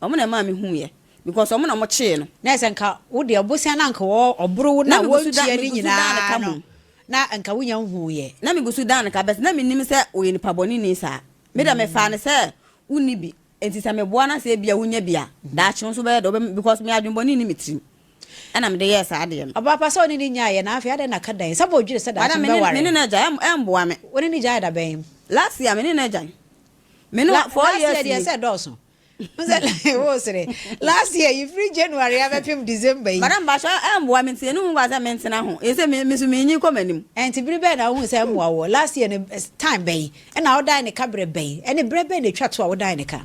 Wɔn na ɛmaa me huiɛ because wɔn na wɔkyee no. Na sɛ nka wo deɛ bosea no anka wɔ ɔboro wo na wɔntua ne nyinaa no na nka wonya nhuiɛ. Na megu so dan no ka but na mennim sɛ ɔyɛ nipa bɔneni saa. Me deɛ mefaa no sɛ wonni bi nti sɛ meboa no na sɛ ebia wonya bi a daakye wo nso wobɛyɛ dɛ wobɛ because me adwene bɔne nni me tirim ɛna mede yɛɛ saa adeɛ no. Ɔbaa pa sɛ wo ne no nyaeɛ na afei adɛn na ka dan sɛ bɔ dwene sɛ daakye Madam me mobɛware. ne no agyae ɛmboa me. Wo ne no gyaee da bɛn? Last year me ne no agyae. Me no La, four last years year deɛ ni. sɛ dɔɔso. Sɛ wo sere. Last year yi firi January abɛpem December yi. Madam Basha ɛmboa me nti ɛno hu kwa sɛ mentena ho. Ɛsɛ me me so menyi kɔ m'anim. Ɛnti bere bɛn na wohu sɛ ɛmmoa woɔ? Last year no time bɛn? Ɛna wodan ne ka berɛ bɛn? Ɛne berɛ bɛn na ɛtwa to a wodan ne ka?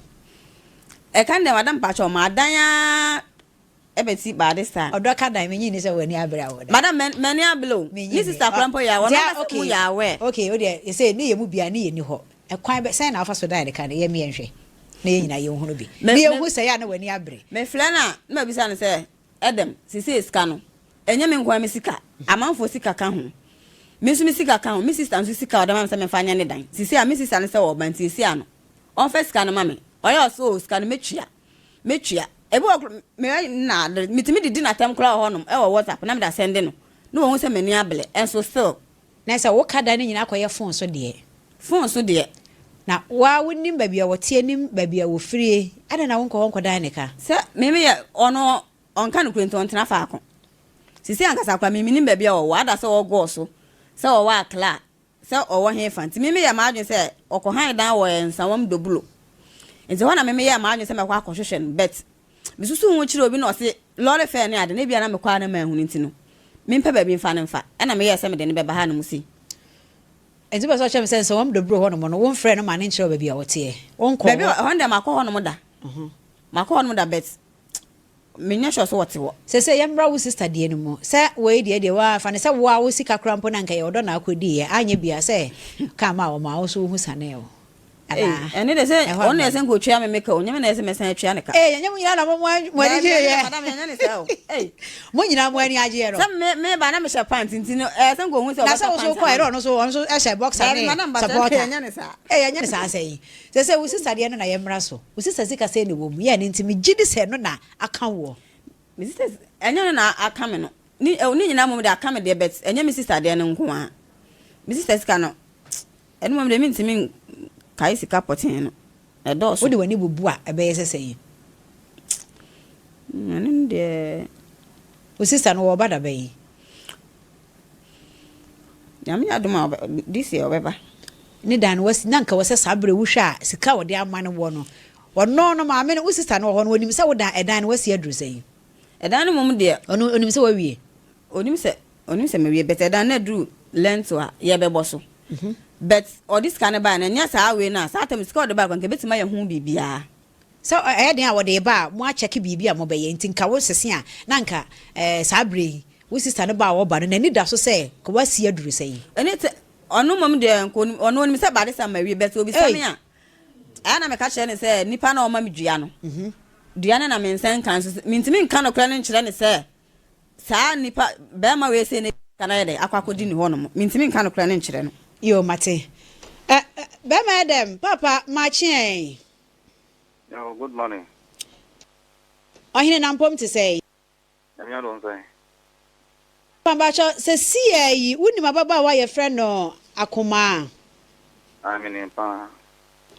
Ɛka no deɛ madam pakyɛw madan aa ɛbɛti by this time. Ɔdɔ ka dan menyi nni sɛ w'ani abere a wodan. Madam m'ani abere o. Menyi Ne nni. sister koraa mpo yɛ aware Nti ɔno a ankasa okay mu yɛ aware. okay wodeɛ sɛ ne yɛ mu biara ne yɛ nni hɔ. Ɛkwan bɛ sɛn na wofa so dan ne ka no yɛ me yɛnhwɛ na yɛn nyinaa yɛnhunu bi. Me Na me yɛnhu sɛ yɛ a na w'ani abere. Me frɛ no a na mabisa no sɛ Edem sesei sika no ɛnyɛ me nkoaa me sika amanfoɔ sika ka ho me nso me sika ka ho me sister nso sika a ɔde ma me sɛ memfa nyɛ ne dan sesei a me sister no sɛ ɔɔba nti seesei a no ɔmfa sika no ma me ɔyɛ ɔse oo sika no mɛtua Metua. Ebi wɔ hɔ me na metumi didi n'atɛm koraa wɔ hɔnom wɔ WhatsApp na mede asɛnde no na wahu sɛ m'ani abere nso still. Na sɛ wo ka da no nyinaa kɔyɛ phone so deɛ. Phone so deɛ. Na wo ara wonim baabi a wɔteɛ nim baabi a wɔfirie adɛn na wonkɔ hɔ nkɔdan ne ka. Sɛ me meyɛ ɔno ɔnka nokorɛ nti ɔntena faako. Sisei ankasa koraa me menim baabi a ɔwɔ ada sɛ ɔwɔ Gɔɔ so sɛ ɔwɔ Accra Sɛ ɔwɔ hefa? Nti me meyɛɛ m'adwene sɛ ɔkɔ han dan wɔ Nsawam Doblo. Nti hɔ na me meyɛɛ m'adwene sɛ mɛkɔ akɔhwehwɛ no but mesusuw ho kyerɛɛ obi na ɔse lɔre fare ne ade no ebia na mekɔ a na manhunu nti no mempɛ baabi mfa no mfa. Ɛna meyɛɛ sɛ mede no bɛba hanom sei. Nti wopɛ sɛ ɔkyerɛ me sɛ Nsawam Doblo hɔnom no womfrɛɛ no ma no nkyerɛ wo baabi a ɔteɛ? Wonkɔɔ Baabi hɔ? a, ɛhɔ no deɛ makɔ hɔnom da. Makɔ hɔnom da but Menyɛ sure sɛ wɔte hɔ. Sesei yɛmmra wo sister deɛ no mu. Sɛ wei deɛ deɛ waa fa no sɛ woa wo sika koraa mpo na anka ɛyɛ ɔdɔ na akɔdiiɛ anyɛ bi a sɛ kaa maa wɔmaa wo nso wo ho sanee wo Ei anaa? ɛno deɛ sɛ Ɛhɔ ɔno na amma ɛsɛ nka ɔtua me me ka o nyɛ me na ɛsɛ mɛsan atua ne ka. Ei ɛnyɛ mo nyinaa na mo mo ani Daabi ɛno deɛ gyeeɛ madam yɛnyɛ ne saa o ei. Mo nyinaa mo ani agyeɛ no. Sɛ me me ba na mehyɛ pant nti no ɛyɛ sɛ nka ɔhu sɛ Na sɛ ɔbɛtɔ wo nso pant wokɔɛ ama na me. ɔno nso ɔno nso hyɛ boxer Daabi ne madam mpakyɛ ɛno deɛ supporter. yɛnyɛ ne saa. Ei ɛnyɛ ne saa sɛn? Sesei wo sister deɛ no na yɛmmra so. Wo sister sika sɛn na ɛwɔ mu? Yɛ ɛno nti megye di sɛ ɛno na aka woɔ. Me sister ɛnyɛ ɛno na aka me no. Ne ne nyinaa mmom deɛ aka me deɛ but ɛnyɛ me sister deɛ no nko ara. Me sister sika no ɛno mmom deɛ mentumi nkae sika pɔtee no. Ɛdɔɔso. Wode w'ani bubu a ɛbɛyɛ sɛ sɛn? Ɛno no deɛ. Wo sister no ɔwɔ ba da bɛn? Nyame adom a ɔbɛ this year ɔbɛba. Ne dan no wasi na nka wɔ sɛ saa bere wohwɛ a sika a wɔde ama no wɔ no ɔno no maame no wo sister no wɔ hɔ no onim sɛ wo dan ɛdan no wasi aduru sɛn? Ɛdan no mmom deɛ. Ɔno onim sɛ wawie? Onim sɛ onim sɛ mawie but ɛdan no aduru lentil a yɛbɛbɔ so but ɔde sika no baeɛ no ɛnyɛ saa wei no a saa tam sika a ɔde baeɛ koraa nka ɛbɛtumi ayɛ ho biribiara. Sɛ ɛyɛ den a wɔde reba a mo akyɛke biribi a mobɛyɛ nti nka wo sese a na nka ɛɛ saa berɛ yi wo sister no ba a ɔba no n'ani da so sɛ nka wasi aduru sɛn. Ɛne sɛ ɔno mmom deɛ nka onim ɔno onim sɛ bade sa mawie but obisa me Ei! a ɛyɛ a na meka kyerɛ no sɛ nipa no a ɔma me dua no dua no na me nsa nka nso mentumi nka nokorɛ no nkyerɛ no sɛ saa nipa bɛrima wei sei ne sika no ayɛ dɛ akɔ akɔdi ne hɔ nom mentumi nka nokorɛ no nkyerɛ no. Yoo mate. Ɛ ɛ bɛrima ɛdɛm paapa makye ɛn. Yo, good morning. Ɔhene Nampom te sɛn? Nyame adom sɛn? Mpakyɛw, sɛsiaa yi wonim ababaawa a yɛfrɛ no Akomaa? Ae, menim paa.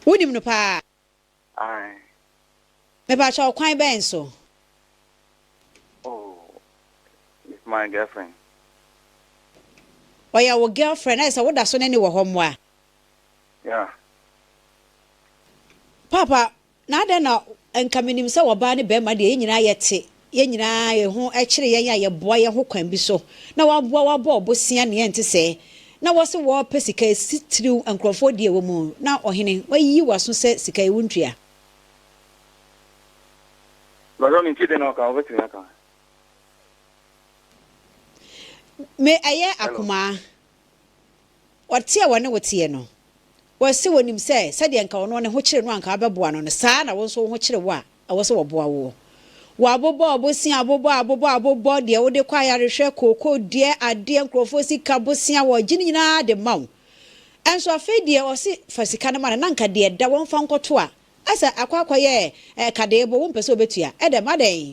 Wonim no paa? Ae. Mepakyɛw, kwan bɛn so? Oh, it's my girlfriend. Ɔyɛ wo girlfriend, ayɛ sɛ woda so ne no wɔ hɔ mmoa? Yeah. Paapa, na adɛn na nka menim sɛ ɔbaa ne barima deɛ yɛn nyinaa yɛte, yɛn nyinaa yɛn ho kyere yɛn a yɛboa yɛn ho kwan bi so, na wɔaboa wo abɔ wo bosea nea ɛnte sɛɛ, na wɔse wɔrepɛ sika titiriw nkurɔfoɔ deɛ wɔ mu, na ɔhene, wayiyi w'aso sɛ sika yi wontua. Mpakyɛw mente dɛn na ɔka wobɛtumi aka. Me ɛyɛ Hello. Akomaa. Ɔte a wɔne wo teɛ no, wɔse wɔnim sɛ sɛdeɛ nka ɔno ne ho kyere no a anka wobɛboa no no, saa ara na wo nso wo ho kyere wo a ɛwɔ sɛ wɔboa woɔ. Wɔabobɔ bosea abobɔ abobɔ abobɔ deɛ wode kɔ ayarehwɛ, kooko deɛ, adeɛ, nkurɔfoɔ sika, bosea, wɔgye ne nyinaa de ma wo. Nso afei deɛ ɔse fa sika no ma no na nka deɛ ɛda wɔmfa nkɔto a, asɛ akɔ akɔyɛ eh, kadeebo, wompɛ sɛ wobɛtua. Ɛdɛm, adɛn?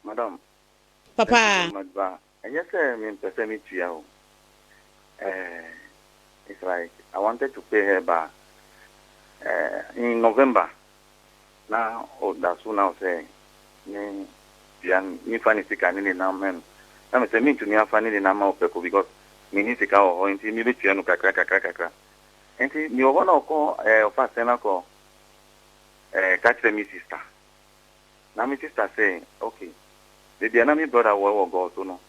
Madam, Papa. Thank you very much ba ɛnyɛ sɛ mempɛ sɛ metua o, eh, it's like I wanted to pay her ba eh, in November na ɔda so na ɔsɛ me tua mefa ne sika ne ne nam ma no, na mesɛ mentumi afa ne ne nam ma wo prɛko because menni sika wɔ hɔ, nti mebɛtua no kakra kakra kakra, nti mewɔ hɔ na ɔkɔ eh, ɔfa asɛn akɔ eh, ka kyerɛ me sister. Na me sister se ok, baabi a na me brother wɔ wɔ Gɔɔso no,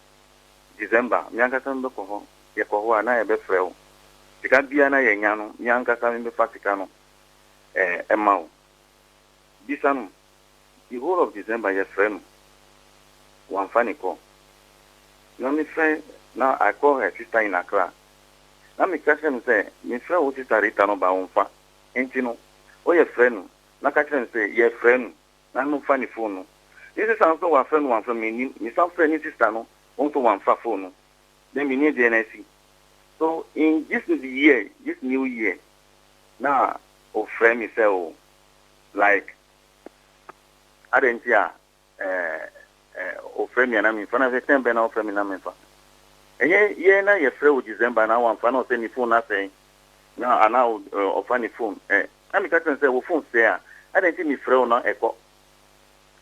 December, me ankasa mebɛkɔ hɔ, yɛkɔ hɔ a na yɛbɛfrɛ wo. Sika biara na yɛnya no, me ankasa mebɛfa sika no eh ma wo. Bisa no, the whole of December yɛfrɛ no, wamfa ne call. Na mefrɛ, na I call her sister in Accra, na meka kyerɛ no sɛ mefrɛ wo sister Rita no ba ɔmfa, nti no woyɛ frɛ no na ka kyerɛ no sɛ yɛrefrɛ no na no fa ne phone no. Ne sister no nso wafrɛ no wamfrɛ no mennim. Mesan frɛɛ ne sister no wɔn nso wamfa phone no. Then mennim deɛ na asi. So in this year, this new year na ɔfrɛ me sɛ o like adɛn nti a eh eh ɔfrɛ me a na memfa na sɛ tɛn bɛn na ɔfrɛ me na memfa. Ɛnyɛ yɛ na yɛfrɛ wo December na wamfa na ɔsɛ ne phone no asɛe na anaa ɔfa ne phone eh na meka kyerɛ no sɛ wo phone sɛe a adɛn nti mefrɛ wo na ɛkɔ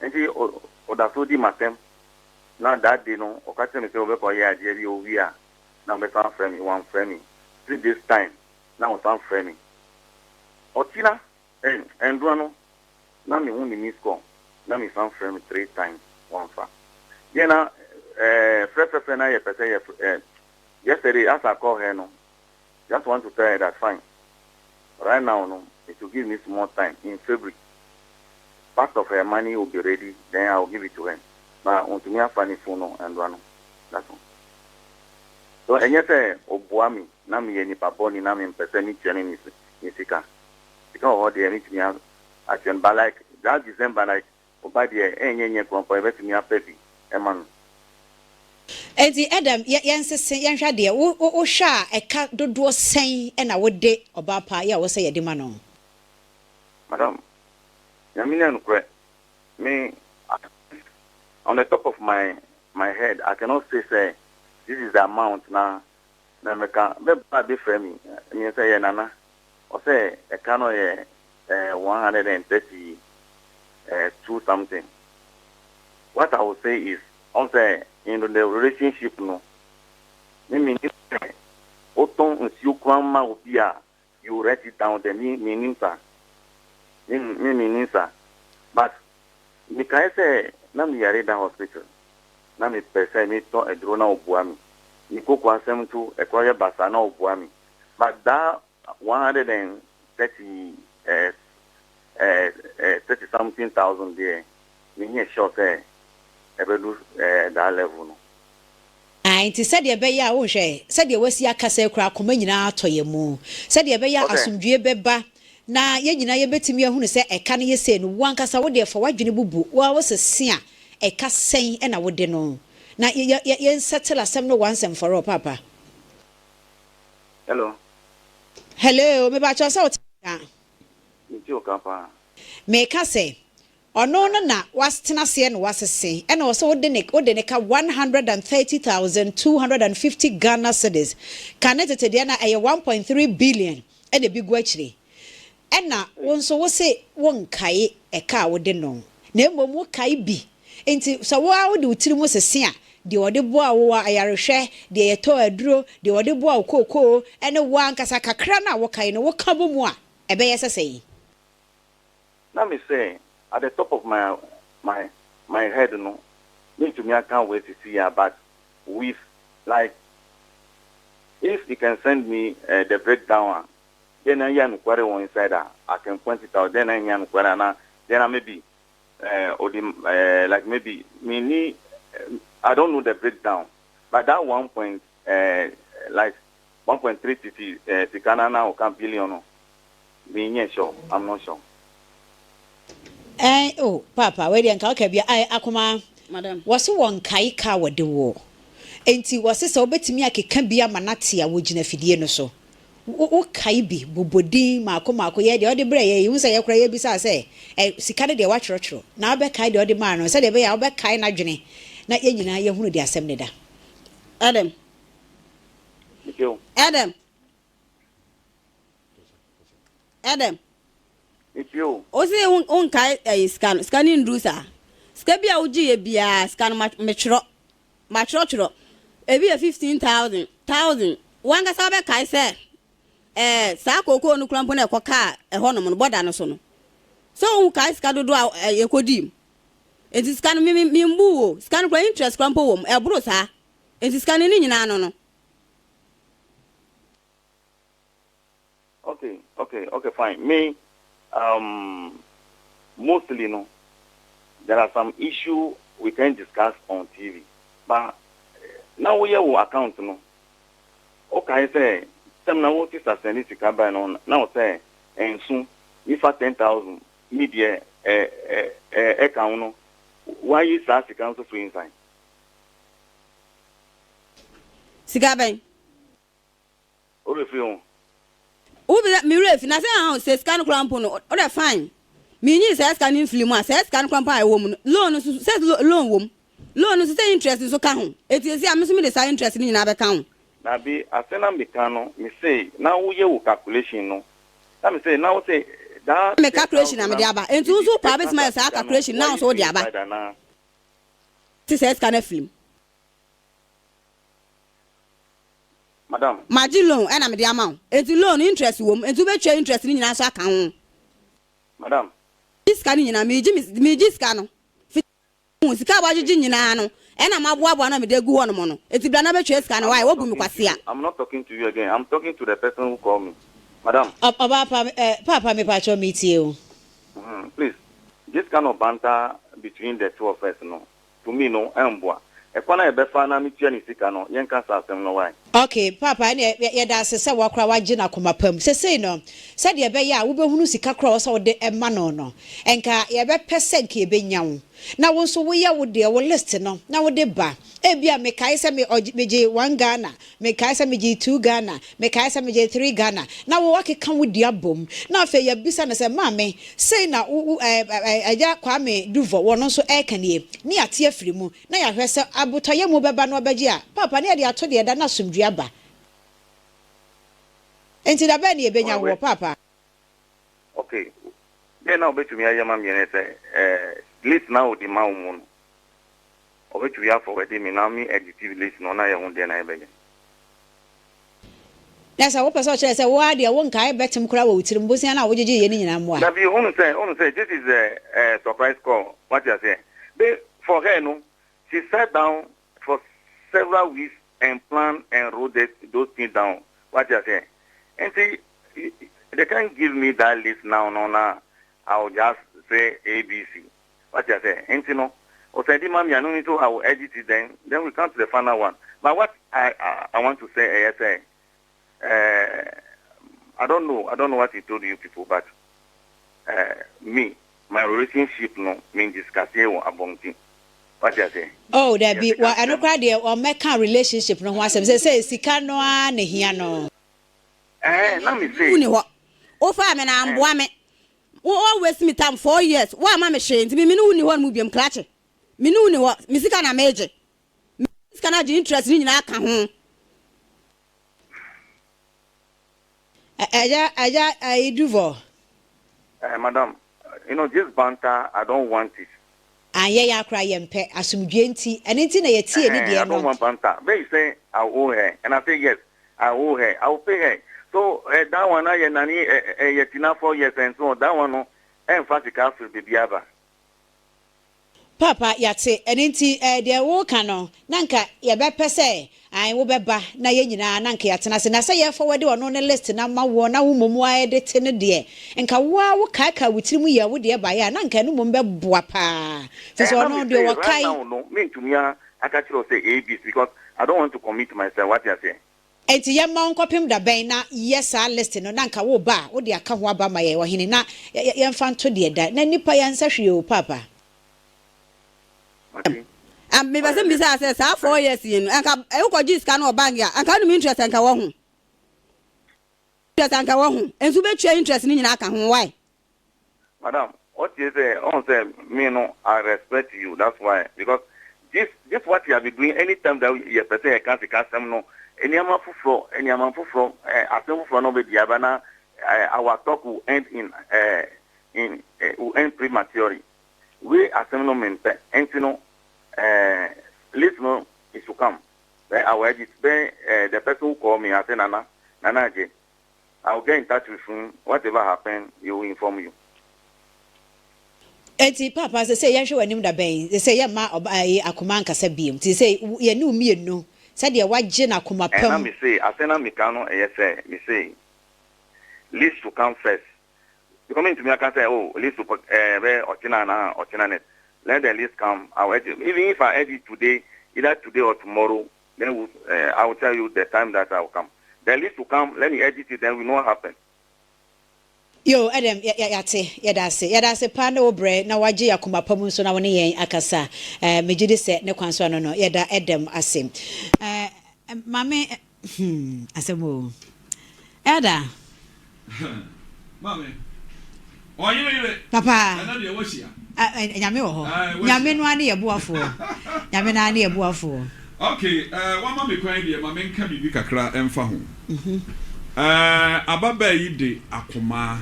nti ɔda so di m'asɛm na that day no ɔka kyerɛ me sɛ ɔbɛkɔ ayɛ adeɛ bi ɔwie a na ɔbɛsan afrɛ me. Wamfrɛ me till this time na ɔsan frɛ me ɔkyena eh ɛndora no na me hu ne miss call na me san frɛ no three times wamfa. Deɛ na eh frɛ frɛ frɛ na yɛ pɛ sɛ yɛ eh yesterday as I call her no, just want to tell her that fine, right now no it will give me small time in February part of her money will be ready, then I will give it to her, but ontumi afa ne phone no ɛndora no. That's all. So ɛnyɛ sɛ ɔboa me na meyɛ nipa bɔne na mempɛ sɛ metua no ne sika. Sika wɔ hɔ deɛ metumi atua no, but like that December, like ɔba deɛ ɛnyɛ nyɛ korɔmpa yɛbɛtumi apɛ bi ɛma no. Enti Adam, yɛ yɛnsese yɛnhwɛ adeɛ. Wo wo wohwɛ a ɛka dodoɔ sɛn na wode ɔbaa pa yɛ a ɛwɔ sɛ yɛde ma no? Madam, Nyame ne nokorɛ, me on the top of my my head I cannot say sɛ this is the amount na na mɛka. Bɛ bra bi frɛ me, me sɛ yɛ Nana, ɔsɛ ɛka no yɛ eh, 132 something. What I will say is, ɔn sɛ in the relationship no, me menim sɛ wotɔn nsuo koraa ma obi a, you write it down there. Me menim saa, me me menim saa, but mekae sɛ na meyare da hospital na mepɛ sɛ metɔ aduro na ɔboa me, me koko asɛm nso ɛkɔ yɛ basaa na ɔboa me, but that 130 eh, eh, eh, 30 something thousand deɛ, menyɛ sure sɛ ɛbɛdu eh, that level no. Ae, nti sɛdeɛ ɛbɛyɛ a, wonhwɛ, sɛdeɛ wasi akasa yi koraa, akoma nyinaa atɔ yɛn mu. Sɛdeɛ ɛbɛyɛ a asomdwoeɛ bɛba, na yɛn nyinaa yɛbɛtumi ahunu sɛ ɛka no yɛ sei no, wo ankasa wo deɛ fa w'adwene bubu, wo ara wosese a, ɛka sɛn na wode no? Na yɛ, yɛ, yɛn settle asɛm no once and for all, Paapa. Hello. Hello, mepakyɛw sɛ wote me nka? Mete wo ka paa. Meka sɛ, Ɔno no na watena aseɛ na wasese, ɛna ɔsɛ wode ne wode ne ka 130,250 Ghana cedis, kane tete deɛ na ɛyɛ 1.3 billion ɛna ebi gu akyire. Ɛna wo nso wose wonkae ɛka a wode no, na mmom wokae bi. Nti sɛ wo ara wode wo tiri mu sese a, deɛ ɔde boa wo wɔ ayarehwɛ, deɛ yɛtɔɔ aduro, deɛ ɔde boa wo kookoo, ɛne wo ankasa kakra no a wokae no, woka bɔ mu a, ɛbɛyɛ sɛ sɛn? Na me sɛ at the top of my my my head no mentumi aka wei sisi a, but with like if you can send me uh, the breakdown a, then na yɛ nokware wɔ inside a, I can point it out. Then na nyɛ nokware ana, then na maybe odi like maybe me ni, I don't know the breakdown, but that one point like. 1.3 titi sika no na ɔka billion no, menyɛ sure, I'm not sure. Ɛn oh paapa, wei deɛ nka woka bi a akoma. Madam. Wɔse wɔnkae ka a wɔde woɔ, enti wɔse sɛ wobɛtumi akeka bi ama no ate a, wɔgyina afidie no so. Wokae bi, bobɔ din maako maako, yɛ deɛ ɔde brɛɛ yɛn yi, wohu sɛ yɛ koraa yɛbisaa sɛ ɛ sika no deɛ woatwerɛtwerɛ na wobɛkae deɛ ɔde maa no sɛdeɛ ɛbɛyɛ a wobɛkae n'adwene na yɛn nyinaa yɛahunu deɛ asɛm no da. Adam. Mete o. Adam. Adam. Mete o. Wo se wonkae ɛyi sika no, sika no nduru saa. Sika bi a wogye yɛ biara, sika no metwerɛ. Matwerɛtwerɛ. Ebi yɛ 15,000, thousand. Wankasa wobɛkae sɛ ɛɛ saa kookoo no kura mpo na ɛkɔ kaa ɛhɔnom no, bɔda no so no. Sɛ wokae sika dodoɔ a yɛkɔdii mu. Nti sika no me me membu o. Sika no kura interest kura mpo wɔ mu. Ɛboro saa. Nti sika no ne nyinaa no no. Okay, fine. Me, mostly no, there are some issue we can discuss on TV. But na woyɛ wo account no, okay, sɛ sɛm na wo sister send sika by no, na wo sɛ nso nifa 10,000 mi deɛ ɛ ɛ ɛ ɛka ho no, wayi saa sika nso firi inside. Sika bɛn? O bɛ firi ho. Wo bi me werɛ fi na sɛ ahɔ sɛ sika no koraa mpo no, o dɛ fine. Menyii saa sika no mfiri mu a, saa sika no koraa mpo a ɛwɔ mu no, loan no nso sɛ loan wɔ mu. Loan no nso sɛ interest nso ka ho. Eti esi a me nso mede saa interest no nyinaa bɛka ho. Dabi, ase na meka no, me se na woyɛ wo calculation no, na me se na wo se that Me calculation na mede aba. Enti wo nso paa bɛtumi ayɛ saa calculation na wo nso wode aba. Te saa sika no afiri mu. Madam. Magye loan ɛna mede ama wo. Enti loan interest wɔ mu. Enti wobɛtua interest no nyinaa nso aka ho. Madam. Megye sika no nyinaa, megye megye sika no. Hu sika a wagyegye nyinaa no, ɛna maboaboa no a mede agu hɔnom no. Enti bra na bɛtua sika no. Why? Woabu me kwasea. I'm not talking to you again. I'm talking to the person who called me. Madam. Ɔbaa pa, eh, paapa mepakyɛw metie o. Please, this kind of banter between the two of us no, to me no, ɛmboa. Ɛkwan a yɛbɛfa na metua ne sika no, yɛnka saa asɛm no, why? Ok, paapa, ɛneɛ yɛda ase sɛ woakora woagye no akoma pa mu. Sesei no, sɛdeɛ ɛbɛyɛ a wobɛhunu sika korɔ a ɛwɔ sɛ wode ma no no, nka yɛbɛpɛ sɛ nka yɛbɛnya wo, na wo nso woyɛ wo deɛ, wo list no, na wode ba. Ebia mekae sɛ me ɔgye megyee one Ghana, mekae sɛ megyee two Ghana, mekae sɛ megyee three Ghana, na wo woakeka wo deɛ abom, na afei yɛabisa no sɛ, Maame, sei na wo wo ɛɛ ɛɛ Agya Kwame Duvɔ wɔno nso ɛreka nie, ne yɛate afiri mu, na yɛahwɛ sɛ abotɔyam bɛba na ɔbɛgye a, paapa, na yɛde ato deɛ ɛda na asomdwoeɛ aba. Enti da bɛn na yɛbɛnya woɔ, paapa? Okay, deɛ na wobɛtumi ayɛ ma me ne sɛ, eh, list na wode ma wo mu no, ɔbɛtumi afɔwɛde me na me edit list no na yɛho deɛ na yɛbɛyɛ. Na sɛ wopɛ sɛ ɔkyerɛ sɛ wo ara deɛ wonkae bɛtem koraa wɔ wo tirim, bosea no a wogyegyeeɛ no nyinaa mmoa. Dabi, hunu sɛ this is a surprise call, wate aseɛ? Be for her no, she sat down for several weeks and plan and wrote those things down, wate aseɛ? Nti they can't give me that list now no, na I will just say ABC, wate aseɛ? Nti no, ɔsɛndi ma me a, no nso I will edit it, then we come to the final one. But what I want to say ɛyɛ sɛ, I don't know what he told you people, but me, my relationship no, me discuss here wɔ abɔnten, wate aseɛ? Oh, dabi, wa ɛno koraa deɛ ɔmmɛka relationship no ho asɛm sɛ sika no ara na hia no. Ɛɛ, na me se Wuni hɔ. Wofaa me na amboa me. Wo waste me time 4 years. Wo ama me hwee nti me me ne wo ni hɔ no mu biom krakye. Me ne wo ni hɔ. Me sika na megye. Me sika na gye interest ne nyinaa ka ho. Ɛgya ayi Duvɔ. Madam, this banter, I don't want it. Anyɛ yɛ akora yɛmpɛ asomdwe nti, ɛno nti na yɛtie ne deɛ I don't no. want banter. They say I owe her, and I say yes, I owe her. I will pay her. So that one, I nani yɛtina 4 years and so on. That one no, ɛnfa sika afiri beebi aba. Papa, yɛate. Ɛno nti deɛ woka no na nka yɛbɛpɛ sɛ an wobɛba na yɛn nyinaa na nka yɛatena ase na sɛ yɛfa wɔde ɔno ne list na ma woɔ na wo mmom ayɛ de te no deɛ, nka woa wokaakae wo tiri mu yɛ wo deɛ baeɛ a, na nka ɛno mmom bɛboa paa fi sɛ ɔno deɛ wɔkae. Right now no, mentumi aka kyerɛ wo sɛ ABC because I don't want to commit myself, wate aseɛ? Enti yɛmma wo nkɔpem da bɛn na yɛ saa list no na nka wo ba a wode aka ho aba ma yɛn ɔhene na yɛmfa nto deɛ da na nnipa yɛnsa hwee o paapa. Mate. Ah, mepɛ sɛ mebisa sɛ saa 4 years yi no, anka wokɔgye sika no wɔ bank a, anka wonim interest anka wɔ ho? Interest anka wɔ ho? Nso wobɛtua interest no nyinaa ka ho, why? Madam, what you say, on say me no, I respect you. That's why, because this what you have been doing anytime that you person you can't see asɛm no, nneɛma foforɔ, nneɛma foforɔ, asɛm foforɔ no bɛ di aba na our talk will end in will end prematurely. We asɛm no mempɛ, nti no, list no is to come. Then I will edit. Then the person who call me, I say, "Nana, Nana J, I will get in touch with him. Whatever happen, he will inform you." Eti papa, sɛ yɛnhwɛ w'anim da bɛn sɛ yɛmma ɔba ayi akoma nkasa biem nti sɛ yɛne wo mmienu sɛdeɛ wagye no akoma Ɛna pam. Me say, asɛm na meka no ɛyɛ sɛ me say list to come first because me ntumi aka sɛ, oh, list to bɛ ɔkyena na ɔkyena next. Let the list come, I will edit. Even if I edit today, either today or tomorrow, then I will tell you the time that I will come. The list to come, let me edit it, then we know what happen. Yo, ɛdɛm yɛate, yɛda ase, yɛda ase paa ne wo brɛ na wagye yɛ akoma pa mu nso na wo ne yɛn akasa. Megye di sɛ ne kwan so ano no yɛda ɛdɛm ase. Maame, asɛm o, ɛda. Maame, ɔyere yere. Papa. Ɛna deɛ wahyia. Nyame wɔ hɔ. Ah, wahyia. Nyame no ane yɛ boafoɔ, Nyame no ane yɛ boafoɔ. Okay, wama me kwan deɛ, ma menka biribi kakra ɛmfa ho. Ababaa yi de akoma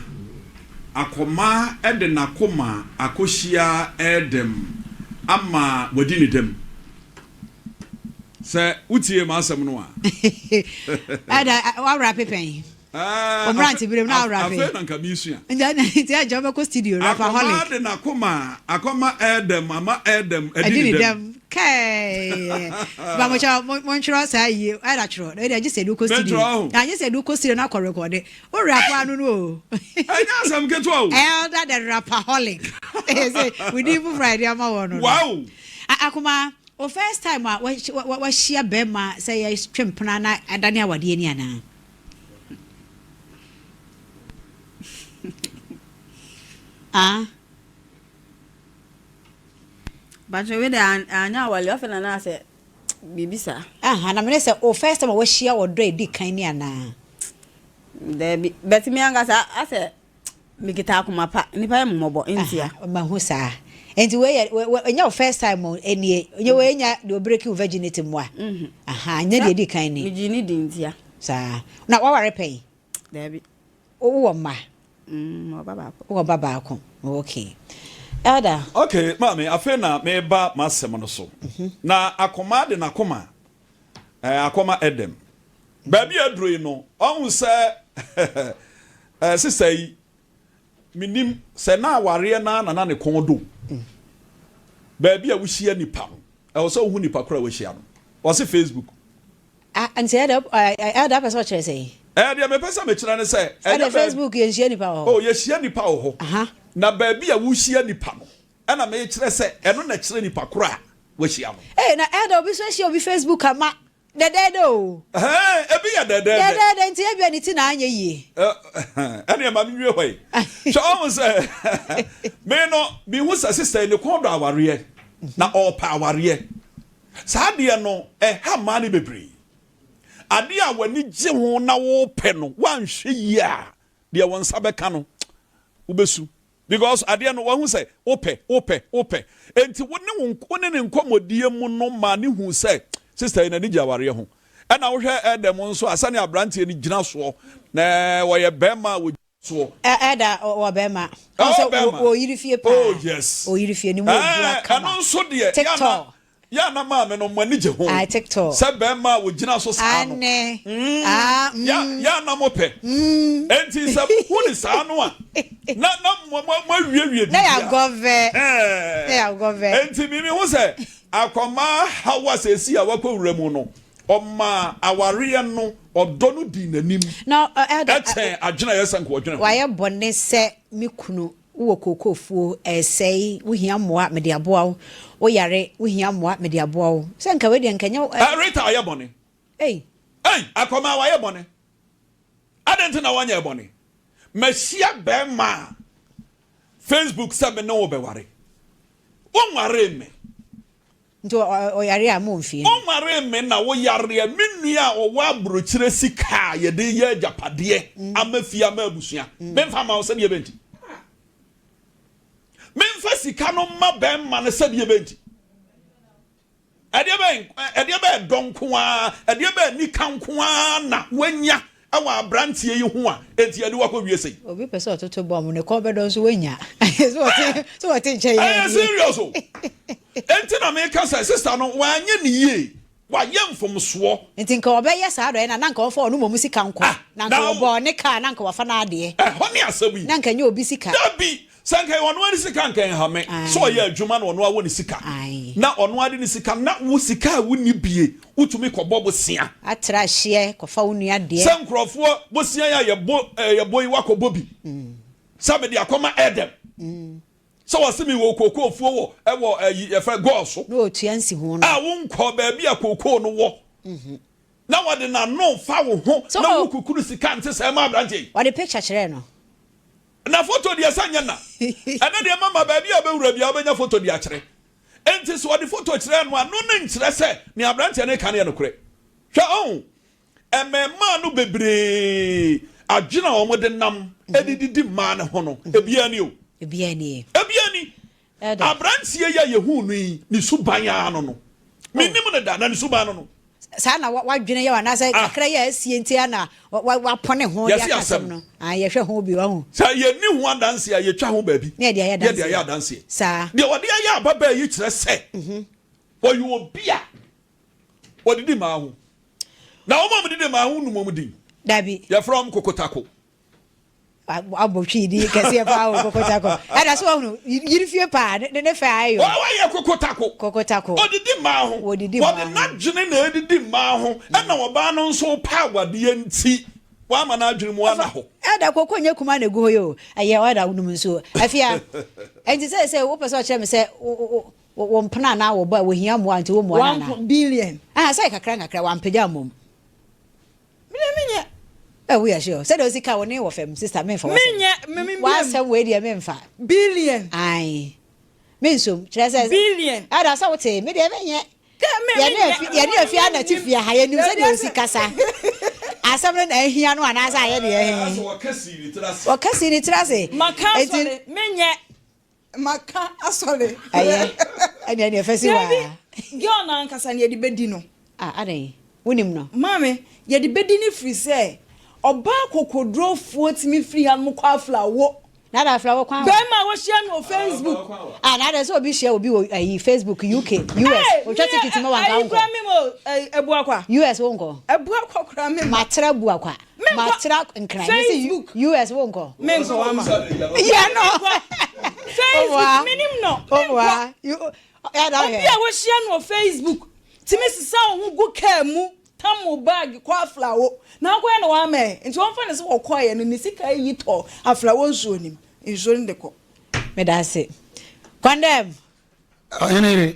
akoma ɛde n'akoma akɔhyia ɛdɛm ama wadi ne dɛm sɛ wotie ma asɛm no a. Ɛda wawura pepɛn Ɛɛ, Ɔmmerante berɛ mu na awura pe. Afei na nka meesua. Nti agya wobɛkɔ studio akoma rapaholic. De n'akoma akɔma ɛdɛm ama ɛdɛm adi adi ne ne dɛm. Dɛm kɛɛ bamokyɛ montwerɛ saa yie, ɛda twerɛ na ɛde agye sɛ de wokɔ studio. Mentwerɛ ho. Agye sɛ de wokɔ studio na akɔ record wo rap ano no o. Ɛnyɛ asɛm ketewa o. Elder the Rapaholic, sɛ wodi foforɔ a yɛde ama wɔ no. Akoma o, first time a wahyia bɛrima sɛ yɛtwe mpena na adane awadeɛ ni anaa? Ah. Bàtò wei de anya awale ɔfɛ na na sɛ biribi saa. Aha, na mene sɛ o first time a wahyia ɔdɔ a ɛdi kan ni anaa? Daabi, bɛti mi ankasa asɛ mikita akoma pa, nipa yɛ mmɔbɔ ntia. Aha, mahu saa, nti wei yɛ ɛnyɛ wo first time o, ɛnie ɛnyɛ wei nya deɛ ɔbreak wo virginity mu a. Aha, nyɛ deɛ ɛdi kan ni. Megye ne di ntia. Saa na waware pɛn? Daabi. Wowɔ mma? Ɔba baako. Wowɔ ba baako, okay. Elder. Okay, maame, afei na meba m'asɛm no so. Na akoma de n'akoma akɔma ɛdɛm baabi a aduro yi no, ɔhu sɛ sisa yi menim sɛ na awareɛ na nana ne kɔn do. Baabi a wohyia nipa no, ɛwɔ sɛ wohu nipa koro a wohyia no. Ɔse Facebook. Ah, nti elder apɛ sɛ ɔkyerɛ sɛ? Deɛ mepɛ sɛ mekyerɛ ne sɛ ɛde Facebook yɛnhyia nipa wɔ hɔ. Oh, yɛhyia nipa wɔ hɔ. Na baabi a wohyia nipa no, ɛna mekyerɛ sɛ ɛno na kyerɛ nipa koro a wahyia no. Ee, na elder, obi so ahyia obi Facebook ama dɛdɛɛdɛ o. Ɛhɛn, ebi yɛ dɛdɛɛdɛ. Dɛdɛɛdɛ, nti ebia ne ti na anyɛ yie. Ɛne ɛma me nwie hɔ yi, hwɛ, ɔhu sɛ me no mehu sɛ sister yi ne kɔn dɔ awareɛ na ɔɔpɛ awareɛ. Saa adeɛ no ɛha mmaa no bebree. Adeɛ a w'ani gye ho na wɔpɛ no, woanhwɛ yie a, deɛ wɔn nsa bɛka no wobɛsu, because adeɛ no wahu sɛ wopɛ, wopɛ, wopɛ. Enti wo ne wo ne ne nkɔmmɔdie mu no ma ne hu sɛ sister yi n'ani gye awareɛ ho. Ɛna wohwɛ ɛdɛm nso a, sɛnea aberanteɛ no gyina soɔ na wɔyɛ bɛrima a wɔgyina soɔ. Ɛda wɔ bɛrima. Ɔwɔ bɛrima. Ɔyiri fie paa. Oh yes. Ɔyiri fie ne mu odura kama. Ɛno nso deɛ TikTok. Yɛ ana maame no mo ani gye ho Ah, TikTok. sɛ bɛrima a wɔgyina so saa no. Ane. Ah, Yɛ ana mo pɛ. Enti sɛ hu ne saa no a, na mo awiewie Na yɛ biribiara. agɔvɛ. Na yɛ agɔvɛ. Enti mimi ho sɛ akɔmaa hawa sɛsi a wakɔ wura mu no, ɔma awareɛ no ɔdɔ no di n'anim Na elder. ɛkyɛn adwene a yɛsɛ nka ɔdwene ho. Wayɛ bɔne sɛ me kunu wowɔ kookoofuo ɛsɛe, wohia mmoa, mede aboa wo, woyare, wohia mmoa, mede aboa wo, sɛ nka wei deɛ nka nyɛ Rita ayɛ bɔne. Ei. Ei, akɔmaa wayɛ bɔne. Adɛn nti na wanyɛ bɔne? Mahyia bɛrima a Facebook sɛ me ne wo bɛware. Wonwaree me. Nti ɔyare a mo mfie no. Wonwaree me na wo yareɛ. Me nua a ɔwɔ aburokyire sika a yɛde yɛ agyapadeɛ ama fie ama abusua. Memfa mma wo sɛdeɛ ɛbɛnti. Memfa sika no mma bɛrima no sɛdeɛ ɛbɛnti. Ɛdeɛ bɛn, ɛdeɛ bɛn dɔ nko ara, ɛdeɛ bɛn anika nko ara na woanya wɔ aberanteɛ yi ho a enti yɛde wo akɔwie sei? Obi pɛ sɛ ɔtoto bɔmb, ne kɔn bɛdɔ nso wanya. So wɔte, so wɔte nkyɛn yɛ Ɛyɛ serious o. Enti na meka sɛ sister no wanyɛ ne yie, wayɛ mfomsoɔ. Nti nka ɔbɛyɛ saa adɔeɛ no a, na nka ɔmfa ɔno mmom sika nkɔ. Ah, Na nka na wɔbɔɔ ne kaa, na nka wafa n'adeɛ. Ɛhɔ ne asɛm yi. Na nka ɛnyɛ obi sika. Dabi! Sɛ anka ɛyɛ ɔno ara ne sika anka ɛnha me. Sɛ ɔyɛ adwuma na ɔno ara wɔ ne sika na ɔno ara de ne sika na wo sika a wonni bie wotumi kɔbɔ bosea. Atra hyeɛ kɔfa wo nua deɛ. Sɛ nkurɔfoɔ bosea yi a yɛbɔ yɛbɔ yi woakɔbɔ bi sɛ mede akɔma Edem sɛ wɔse mewɔ kookoofuo wɔ ɛwɔ ɛyi yɛfrɛ gɔɔ so. Na ɔtua nsiho no. A wonkɔ baabi a kookoo no wɔ na wɔde n'ano fa wo ho na wokukuru sika nte sɛɛ ma aberanteɛ yi. Ɔde picture kyerɛɛ no. Na foto deɛ sɛ nyɛ na. Ɛnɛ deɛ mama baabi a wobɛwura biara wobɛnya foto de akyerɛ. Enti sɛ ɔde foto kyerɛ no a, no ne nkyerɛ sɛ nea aberanteɛ no reka no yɛ nokorɛ. Hwɛ ɔho, mmarimaa no bebree adwene a wɔde nam de didi mmaa no ho no, ebiara ni o. Ebiara ni. Ebiara ni. Aberanteɛ yi a yɛhuu no yi, ne suban ara no no. Mennim no da, na ne suban no no. Saa na w'adwene yɛ wo anaasɛ ah. kakra yi a asie nti a na wapɔne ho de aka asɛm no. Ah, yɛhwɛ ho bi wahu. Sɛ yɛnni ho adanse a yɛtwa ho baabi. Na yɛde ayɛ adanseɛ. Yɛde ayɛ adanseɛ. Saa. Deɛ wɔde ayɛ ababaa yi kyerɛ sɛ mhm. ɔyɛ obi a ɔdidi maa ho. Na wɔn a wɔdidi maa ho num wɔn din. Dabi. Yɛfrɛ wɔn kokotako. Abɔ twi di kɛseɛ paa o kokotako. Ɛna so wahunu yiri fie paa ne ne fɛ ayɛ. Wɔayɛ kokotako. Kokotako. Odidi mmaa ho. Wɔdidi mmaa ho. Wɔde n'adwene na edidi mmaa ho. Ɛna ɔbaa no nso pɛ awadeɛ nti wama n'adwene mu ana hɔ. Ɛda koko nyɛ kuma na egu hɔ yi o. Ɛyɛ ɔda wonom nsuo. Afia. Ɛnti sɛ sɛ wopɛ sɛ ɔkyerɛ me sɛ wo mpena anaa wo ba wɔhia mmoa nti wo mmoa no anaa. 1 billion. Ah sɛ kakra nkakra wampagya mmom. Me deɛ menyɛ. Ɛ woyɛ sure sɛdeɛ osi ka wo ne wɔ fam sister menfa w'asɛm. Menyɛ me me w'asɛm wei deɛ menfa. Billion. Ae me nsom kyerɛ sɛ. Billion. Ɛda sɛ wote me deɛ menyɛ. Yɛne afi yɛne afi ana ti fie ha yɛnim sɛdeɛ osi kasa. Asɛm no na ahia no anaasɛ ayɛ deɛ he. Ɔka sii ne tiri ase. Ɔka sii ne tiri ase. Maka asɔre menyɛ. Maka asɔre. Ɛyɛ, ɛne ɛne ɛfɛ si waa. Dabi, girl no ankasa no yɛde bɛdi no. Ah, adɛn? Wonim no? Maame, yɛde bɛdi no firi sɛ ɔbaa kokodurofoɔ tumi firi hanom kɔ Aflawo. Na ada Aflawo kwan wa? Bɛrima a wɔhyia no wɔ Facebook. Ah, na adɛn sɛ obi hyia obi wɔ ayi Facebook, UK, US, otwa tikiti ma wanka ayi wonkɔ? koraa mem o, Abuakwa. US wonkɔ? Abuakwa koraa mem. Matra Abuakwa. Menkɔ. Matra Nkran. Facebook. US wonkɔ? Menkɔ wama. Yɛ no. Facebook menim no. Menkɔ. Obi a wohyia no wɔ Facebook tumi sesa wo ho gu kaa mu tam wo bag kɔ Aflawo na akɔyɛ no wama ɛ nti wɔmfa no sɛ wɔkɔeɛ no ne sika yi tɔ Aflawo nsuo nim nsuo no de kɔ. Meda ase. Condemn. Ɔhene yere,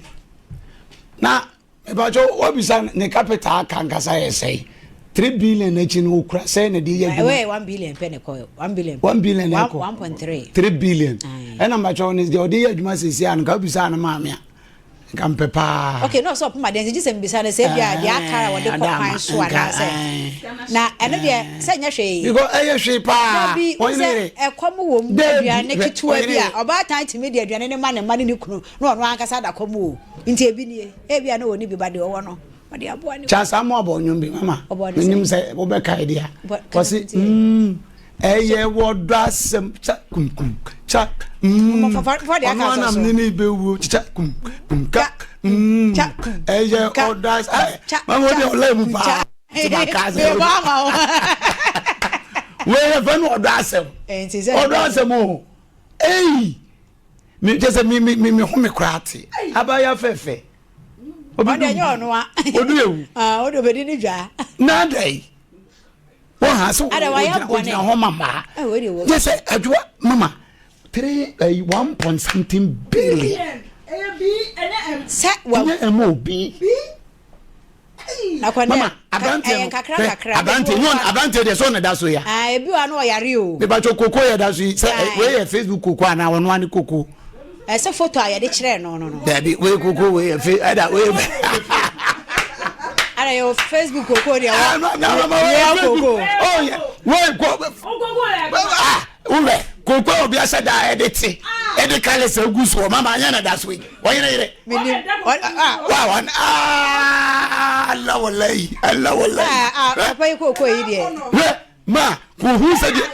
na mepatwɛ wabisa ne capital aka nkasa yɛ sɛe 3 billion akyi no okura sɛe na de yɛ adwuma. Wei 1 billion pɛ ne kɔ 1 billion. 1 billion na ɛkɔ. 1.3. 3 billion. Ɛna mpatwɛ ne deɛ ɔde yɛ adwuma sɛsi a no nka wobisa no maame a nka mpɛ paa. Okay, na ɔsɛ ɔpem adeɛ nti gye sɛ mbisa no sɛ ebia deɛ aka a wɔde kɔ kwan so anaasɛ na ɛno deɛ sɛ nyɛ hwee. Because ɛyɛ hwee paa. Dabi sɛ ɛkɔm wɔ mu aduane ketewa bi a ɔbaatan tumi de aduane no ma ne mma ne ne kunu na ɔno ankasa da kɔm o nti ebi nie ebia na ɔni bi ba deɛ ɔwɔ no ɔde aboa ne. Kyɛ saa mo abɔ nnwom bi mama menim sɛ wobɛkae deɛ wɔse mm, ɛyɛ wɔdɔ asɛm kya kumkum kya mm, ɔno anam ne ne bɛwuo kya kum kum ka mm, ɛyɛ ɔdɔ asɛm mama wode ɔla mu paa ti ma ka asɛm wei yɛ fɛ no ɔdɔ asɛm ɔdɔ asɛm o eyi mi kyɛ sɛ mi mi mi ho mi koraa te abaya fɛfɛ obi du odu ewu ɔde obedi ne dwa na ada yi wɔn ha sɛ wɔgyina hɔ ma maa kyɛ sɛ adwoa mama three ɛyi one point something billion sɛ ɛnyɛ ɛmɔ obi. Mama aberanteɛ no hwɛ aberanteɛ nyɛ aberanteɛ deɛ sɛ ɔna da so ya. Ebi wa no ɔyare o. Mebatwa koko yɛ da so yi sɛ wei yɛ Facebook koko anaa ɔno ani koko. Ɛsɛ foto a yɛde kyerɛ no no no. Dabi wei koko wei yɛ fe ɛda wei. Ara yɛ Facebook koko deɛ wa real koko. Oh yeah wei ko. Ah wowɛ koko a obi ahyɛ da ɛde te ɛde kalɛs egu so mama anyɛ na da so yi ɔyere yere. Menim wa wa ala walayi ala walayi. Papa yi koko yi deɛ. Wɛ ma kò hu sɛ deɛ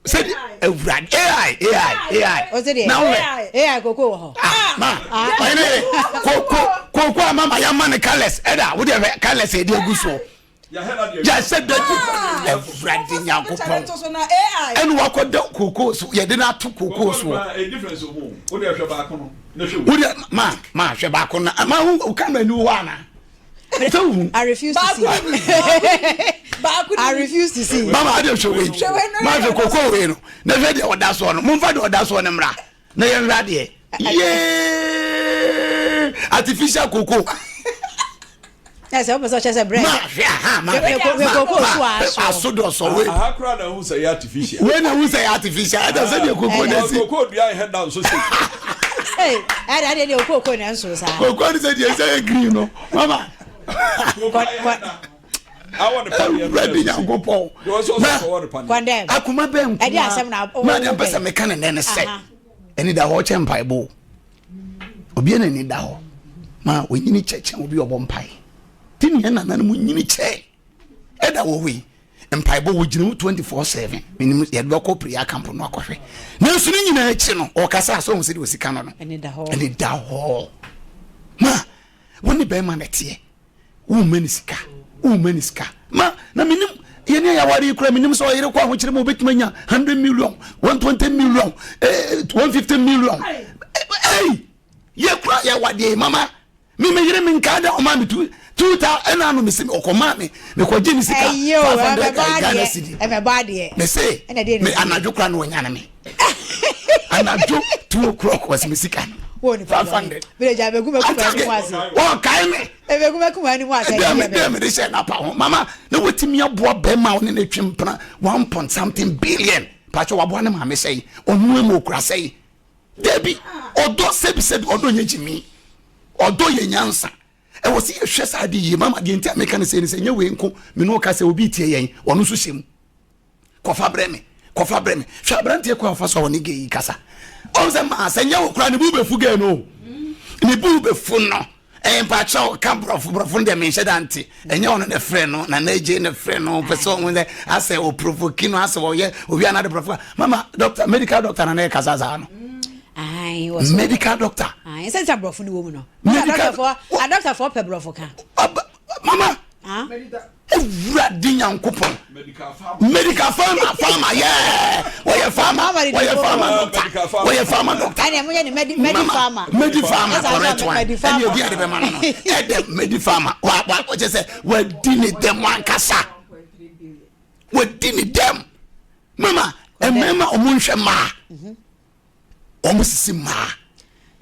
sɛdi awurade ai ai ai. O se deɛ na wɛ ai koko wɔ hɔ. Ah ma ɔyere yere koko koko a mama yɛ ama ne colours ɛda wo deɛ hwɛ colours yɛ de egu soɔ yɛsɛ dadi awurade nyankopɔn ɛne wakɔ da koko so yɛde no ato koko soɔ wodeɛ ma ma hwɛ baako na ma wo camera ni wɔ hɔ anaa. I refuse to see. I refuse to see. Mama adi hwɛ wei. Ma hwɛ koko wei no. Na hwɛ deɛ ɔda soɔ no. Momfa deɛ ɔda soɔ no mmra. Na yɛn hwɛ adeɛ. Yee! Artificial koko. Ẹ sẹ o pẹ sọ kyerɛ sɛ brɛ. Ma hwɛ aha ma hwɛ hwɛ koko so aso. Aso dɔ sɔ wei. Aha kura na ehun sɛ yɛ artificial. Wei na ehun sɛ yɛ artificial. Ɛda sɛ deɛ koko na esi. Koko dua yɛ da nso se. Ee ɛda deɛ deɛ koko na nso saa. Koko ni sɛ deɛ sɛ yɛ green no mama. Awurade Nyankopɔn. Na akoma bɛn nko a ma deɛ mpɛ sɛ meka ne nɛ ne sɛ ɛni da hɔ kyɛ mpaebɔ obi na ani da hɔ ma onyini kyɛ kyɛn obi ɔbɔ mpae ti nea nananom nyini kyɛ ɛda wɔ hɔ yi mpaebɔ wɔgyina mu 24/7 menim yɛde bɛkɔ prayer camp no akɔhwɛ nanso ne nyinaa akyi no ɔkasa sɛ ɔhu sɛdeɛ ɔsika no no ɛne da hɔ ma wo ne bɛrima na ɛteɛ womma ne sika womma ne sika ma na menim yɛne yɛaware yi kora menim sɛ ɔyere kɔ ahokyerɛ ma wobɛtumi anya 100 million 120 million 150 million ei yɛkora yɛawadeɛ mama me me yere me nkaa dɛ ɔmaa me tu tu ta ɛna ano me se ɔkɔmaa me mekɔgye ne sika 500 Ghana cedi me se me anadwo kora na ɔnyane me anadwo 2 o'clock wɔsi me sika no 500 ɔkae me ɛdɛ mede hyɛ napa ho mama na watumi aboa bɛrima a ɔne ne twe mpena one point something billion pakyɛ waboa ne maame sɛe ɔno mu okura sɛe Dabi, ɔdɔ sɛbisɛbi, ɔdɔ nyɛ gyimi. Ɔdɔ yɛ nyansa. Ɛwɔ sɛ yɛhwɛ saa ade yie. Mama, deɛ nti a meka no sei ne sɛ, nyɛ wei nko, me ne wo ka sɛ obi retie yɛn, ɔno nso hyɛ mu. Kɔfa brɛ me, kɔfa brɛ me. Hwɛ aberanteɛ kwan a ɔfa so a ɔne gay yi kasa. Ɔhu sɛ maa sɛ nyɛ wo koraa ne bo bɛfu gay no o. Ne bo bɛfu no. Ɛɛ mpakyɛw ka borɔfo borɔfo no deɛ menhyɛ da nte. Ɛnyɛ ɔno na ɛfrɛ no, Nana Agye na ɛfrɛ no, ɔpɛ sɛ ɔhu sɛ asɛ ɔprovoki no, asɛ ɔyɛ obi a n'ade borɔfo. Mama doctor, medical doctor na na ɛkasa saa no. Medical doctor. Ɛsɛ sɛ borɔfo no wɔ mu no. Medical adɔktafoɔ pɛ borɔfo ka. Mama. Awurade Nyankopɔn. Medical farmer farmer yeah. Wɔyɛ farmer wɔyɛ farmer doctor wɔyɛ farmer doctor. Ɛnna ɛmo yɛ ne medi medi farmer. Medi farmer correct one. Ɛnna edi ade bɛ ma no no. Ɛdɛ medi farmer wa wa wɔkyɛ sɛ wadi ne dɛm ankasa. Wadi ne dɛm. Mama mmarima ɔmo nhwɛ mmaa. Wɔn sisi mmaa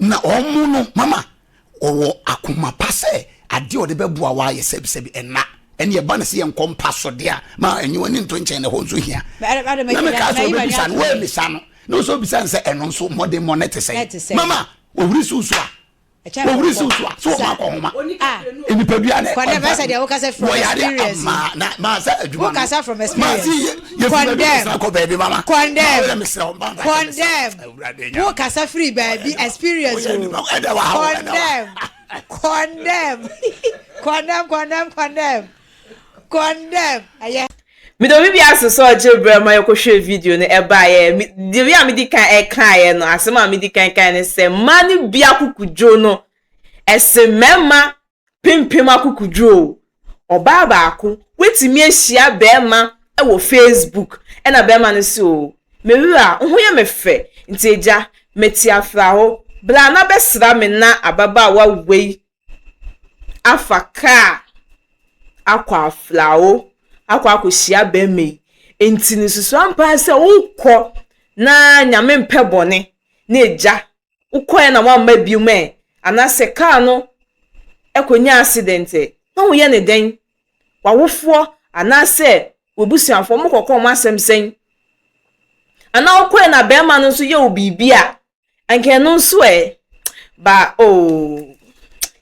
na wɔn no mama ɔwɔ akoma pa sɛ adeɛ ɔde bɛboa wa ayɛ sɛbisɛbi ɛna ɛne ɛba no sɛ yɛnkɔ mpa so deɛ a ma ɛnyɛ w'ani nto nkyɛn na ɛhɔ nso hia na mekaa sɛ ɔbɛbisa no wɔammisa no na ɔsɛ ɔbisa no sɛ ɛno nso mmɔdemmɔ no te sɛn mama ɔhuri so so a wɔwuri so so a so wɔn akɔ homa nipadua na wɔyare ama na maa sɛ adwuma no maa si yɛ yɛ fi baabi mesra kɔ baabi mama condemn mesra wɔn ba condemn wo kasa firi baabi experience o condemn condemn condemn condemn condemn condemn ɛyɛ. Mede obi bi aso sɛ ɔgye berɛ ma yɛkɔhwɛɛ video no ɛbaeɛ. Me, deɛ bi a medi kan ɛkaeɛ no, asɛm a medi kan kaeɛ ne sɛ mmaa no bi akokoduro no, ɛse mmarima pempem akokoduro o. Ɔbaa baako, watumi ahyia barima wɔ Facebook, ɛna barima no se o, me wura, wo ho yɛ me fɛ, nti agya, mete afraho, bra na bɛsra me na ababaawa wei afa kaa akɔ Aflao akɔ akɔhyia bɛrima yi. Nti no susu ampa ara sɛ wokɔ na Nyame mpɛ bɔne na agya wokɔɛ na woamma biom ɛ, anaasɛ kaa no kɔnya accident ɛ, na woyɛ no dɛn? W'awofoɔ anaasɛ w'abusuafoɔ wɔn kɔka wɔn asɛm sɛn? Anaa wokɔɛ na bɛrima no nso yɛ wo biribi a, anka ɛno nso ɛ? Ba oh,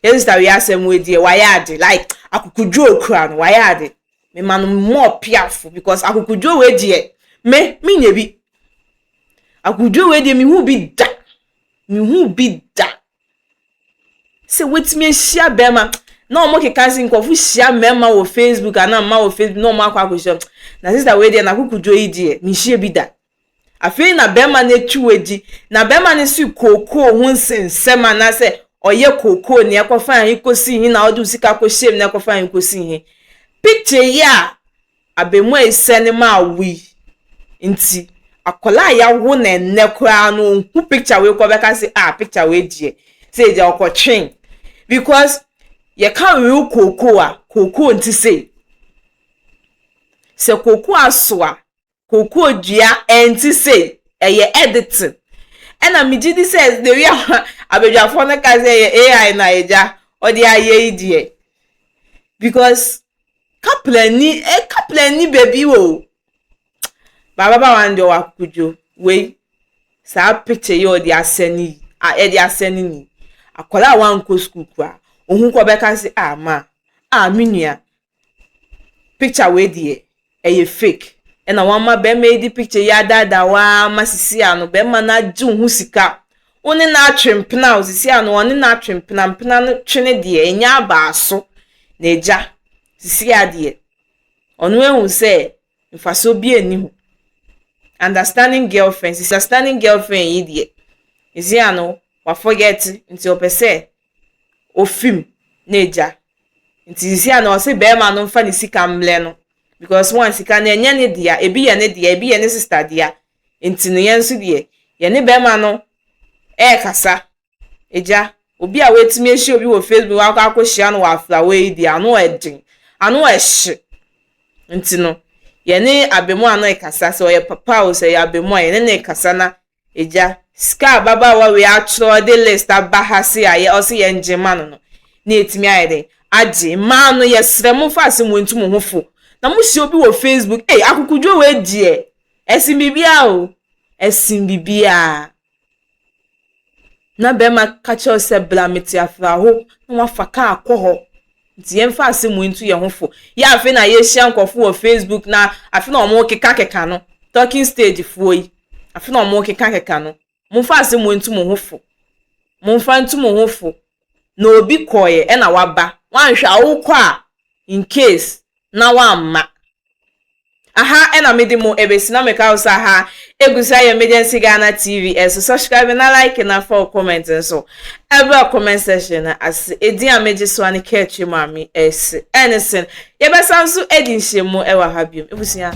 yɛn sista wei asɛm wei deɛ wayɛ ade like akokoduro kura no wayɛ ade. Mema no more piafo because akokoduro wei deɛ me menyɛ bi. Akokoduro wei deɛ mehu bi da. Mehu bi da. Sɛ watumi ahyia bɛrima na wɔn keka se nkurɔfo hyia mmarima wɔ Facebook anaa mma wɔ Facebook na wɔn akɔ akɔhyia na sista wei deɛ n'akokoduro yi deɛ menhyia bi da. Afei na bɛrima no atwi w'agyi na bɛrima no si kookoo ho nsensɛm anaasɛ ɔyɛ kookoo nea ɛkɔfa he kɔsi he na ɔde wo sika kɔhyɛ mu na ɛkɔfa he kɔsi he. Picture yi a Abaamua yi sɛ ne maa wo yi nti akwadaa a yawo no ɛnnɛ koraa no ɔnhu picture wei kɔ bɛka sɛ ah picture wei deɛ sɛ deɛ ɔkɔtwen because yɛka real kookoo a kookoo nti sei sɛ kookoo aso a kookoo dua ɛnti sei ɛyɛ editing ɛna megye di sɛ the way a abadwafoɔ no ka sɛ ɛyɛ AI na agya ɔde ayɛ yi deɛ because Kaplani eh kaplani baabi o. Ba ababaawa no deɛ ɔwɔ akokodwo. Wei saa picture yi a ɔde asɛne yi a ɛde asɛne ni. Akwadaa a wankɔ sukuu koraa ohun kɔ ɔbɛka sɛ ah ma ah me nua picture wei deɛ ɛyɛ fake. Ɛna wama bɛrima yi de picture yi adaadaa wo ara ma sisi ano bɛrima no agye wo ho sika. Wo ne no atwe mpena o sisi ano ɔne no atwe mpena mpena no twe ne deɛ ɛnyɛ abaaso. N'agya, sisi adeɛ, ɔno ahu sɛ mfasoɔ biara nni ho. Understanding girlfriend, sisi understanding girlfriend yi deɛ, sisi ano wafɔgɛte nti ɔpɛ sɛ ofim n'agya. Nti sisi ano ɔse bɛrima no mfa ne sika mmrɛ no because one sika no ɛnyɛ ne dea, ebi yɛ ne dea, ebi yɛ ne sister dea. Nti no yɛn nso deɛ, yɛne bɛrima no ɛrekasa. Agya, obi a watumi ahyia obi wɔ Facebook akɔ akɔhyia no wɔ afrawa yi deɛ, ano ɛden, ano ɛhye. Nti no, yɛne abamuwa no rekasa, sɛ ɔyɛ papa o, sɛ ɔyɛ abamuwa, yɛne no rekasa na agya, sika a ababaawa wei atwerɛ de list aba ha se a yɛ ɔse yɛngye ma no no, na yɛtumi ayɛ dɛn? Agye. Mmaa no, yɛsrɛ momfa asɛm wei nto mo ho fo. Na mohyia obi wɔ Facebook, ei, akokoduro wei deɛ, ɛsen biribiara o, ɛsen biribiara. Na bɛrima ka kyerɛ wo sɛ bra mete afraho na wafa kaa kɔ hɔ. Nti yɛmfa asɛm wei nto yɛn ho fo. Yɛ afei na yɛhyia nkurɔfo wɔ Facebook na afei na wɔn keka keka no. Talking stage foɔ yi. Afei na wɔn keka keka no. Momfa asɛm wei nto mo ho fo. Momfa nto mo ho fo. Na obi kɔeɛ ɛna waba. Wanhwɛ a wokɔ a in case na wamma. Aha na mede mo ɛbɛsi na meka wo sɛ aha ɛgu so ayɛ Emergency Ghana TV ɛso subscribe na like na fa wo comment nso ɛbra comment section no ase ɛdin a megye so ane kɛtwe maame ɛse ɛne sen yɛbɛsan nso adi nhyiamu ɛwɔ ha biom ebusua.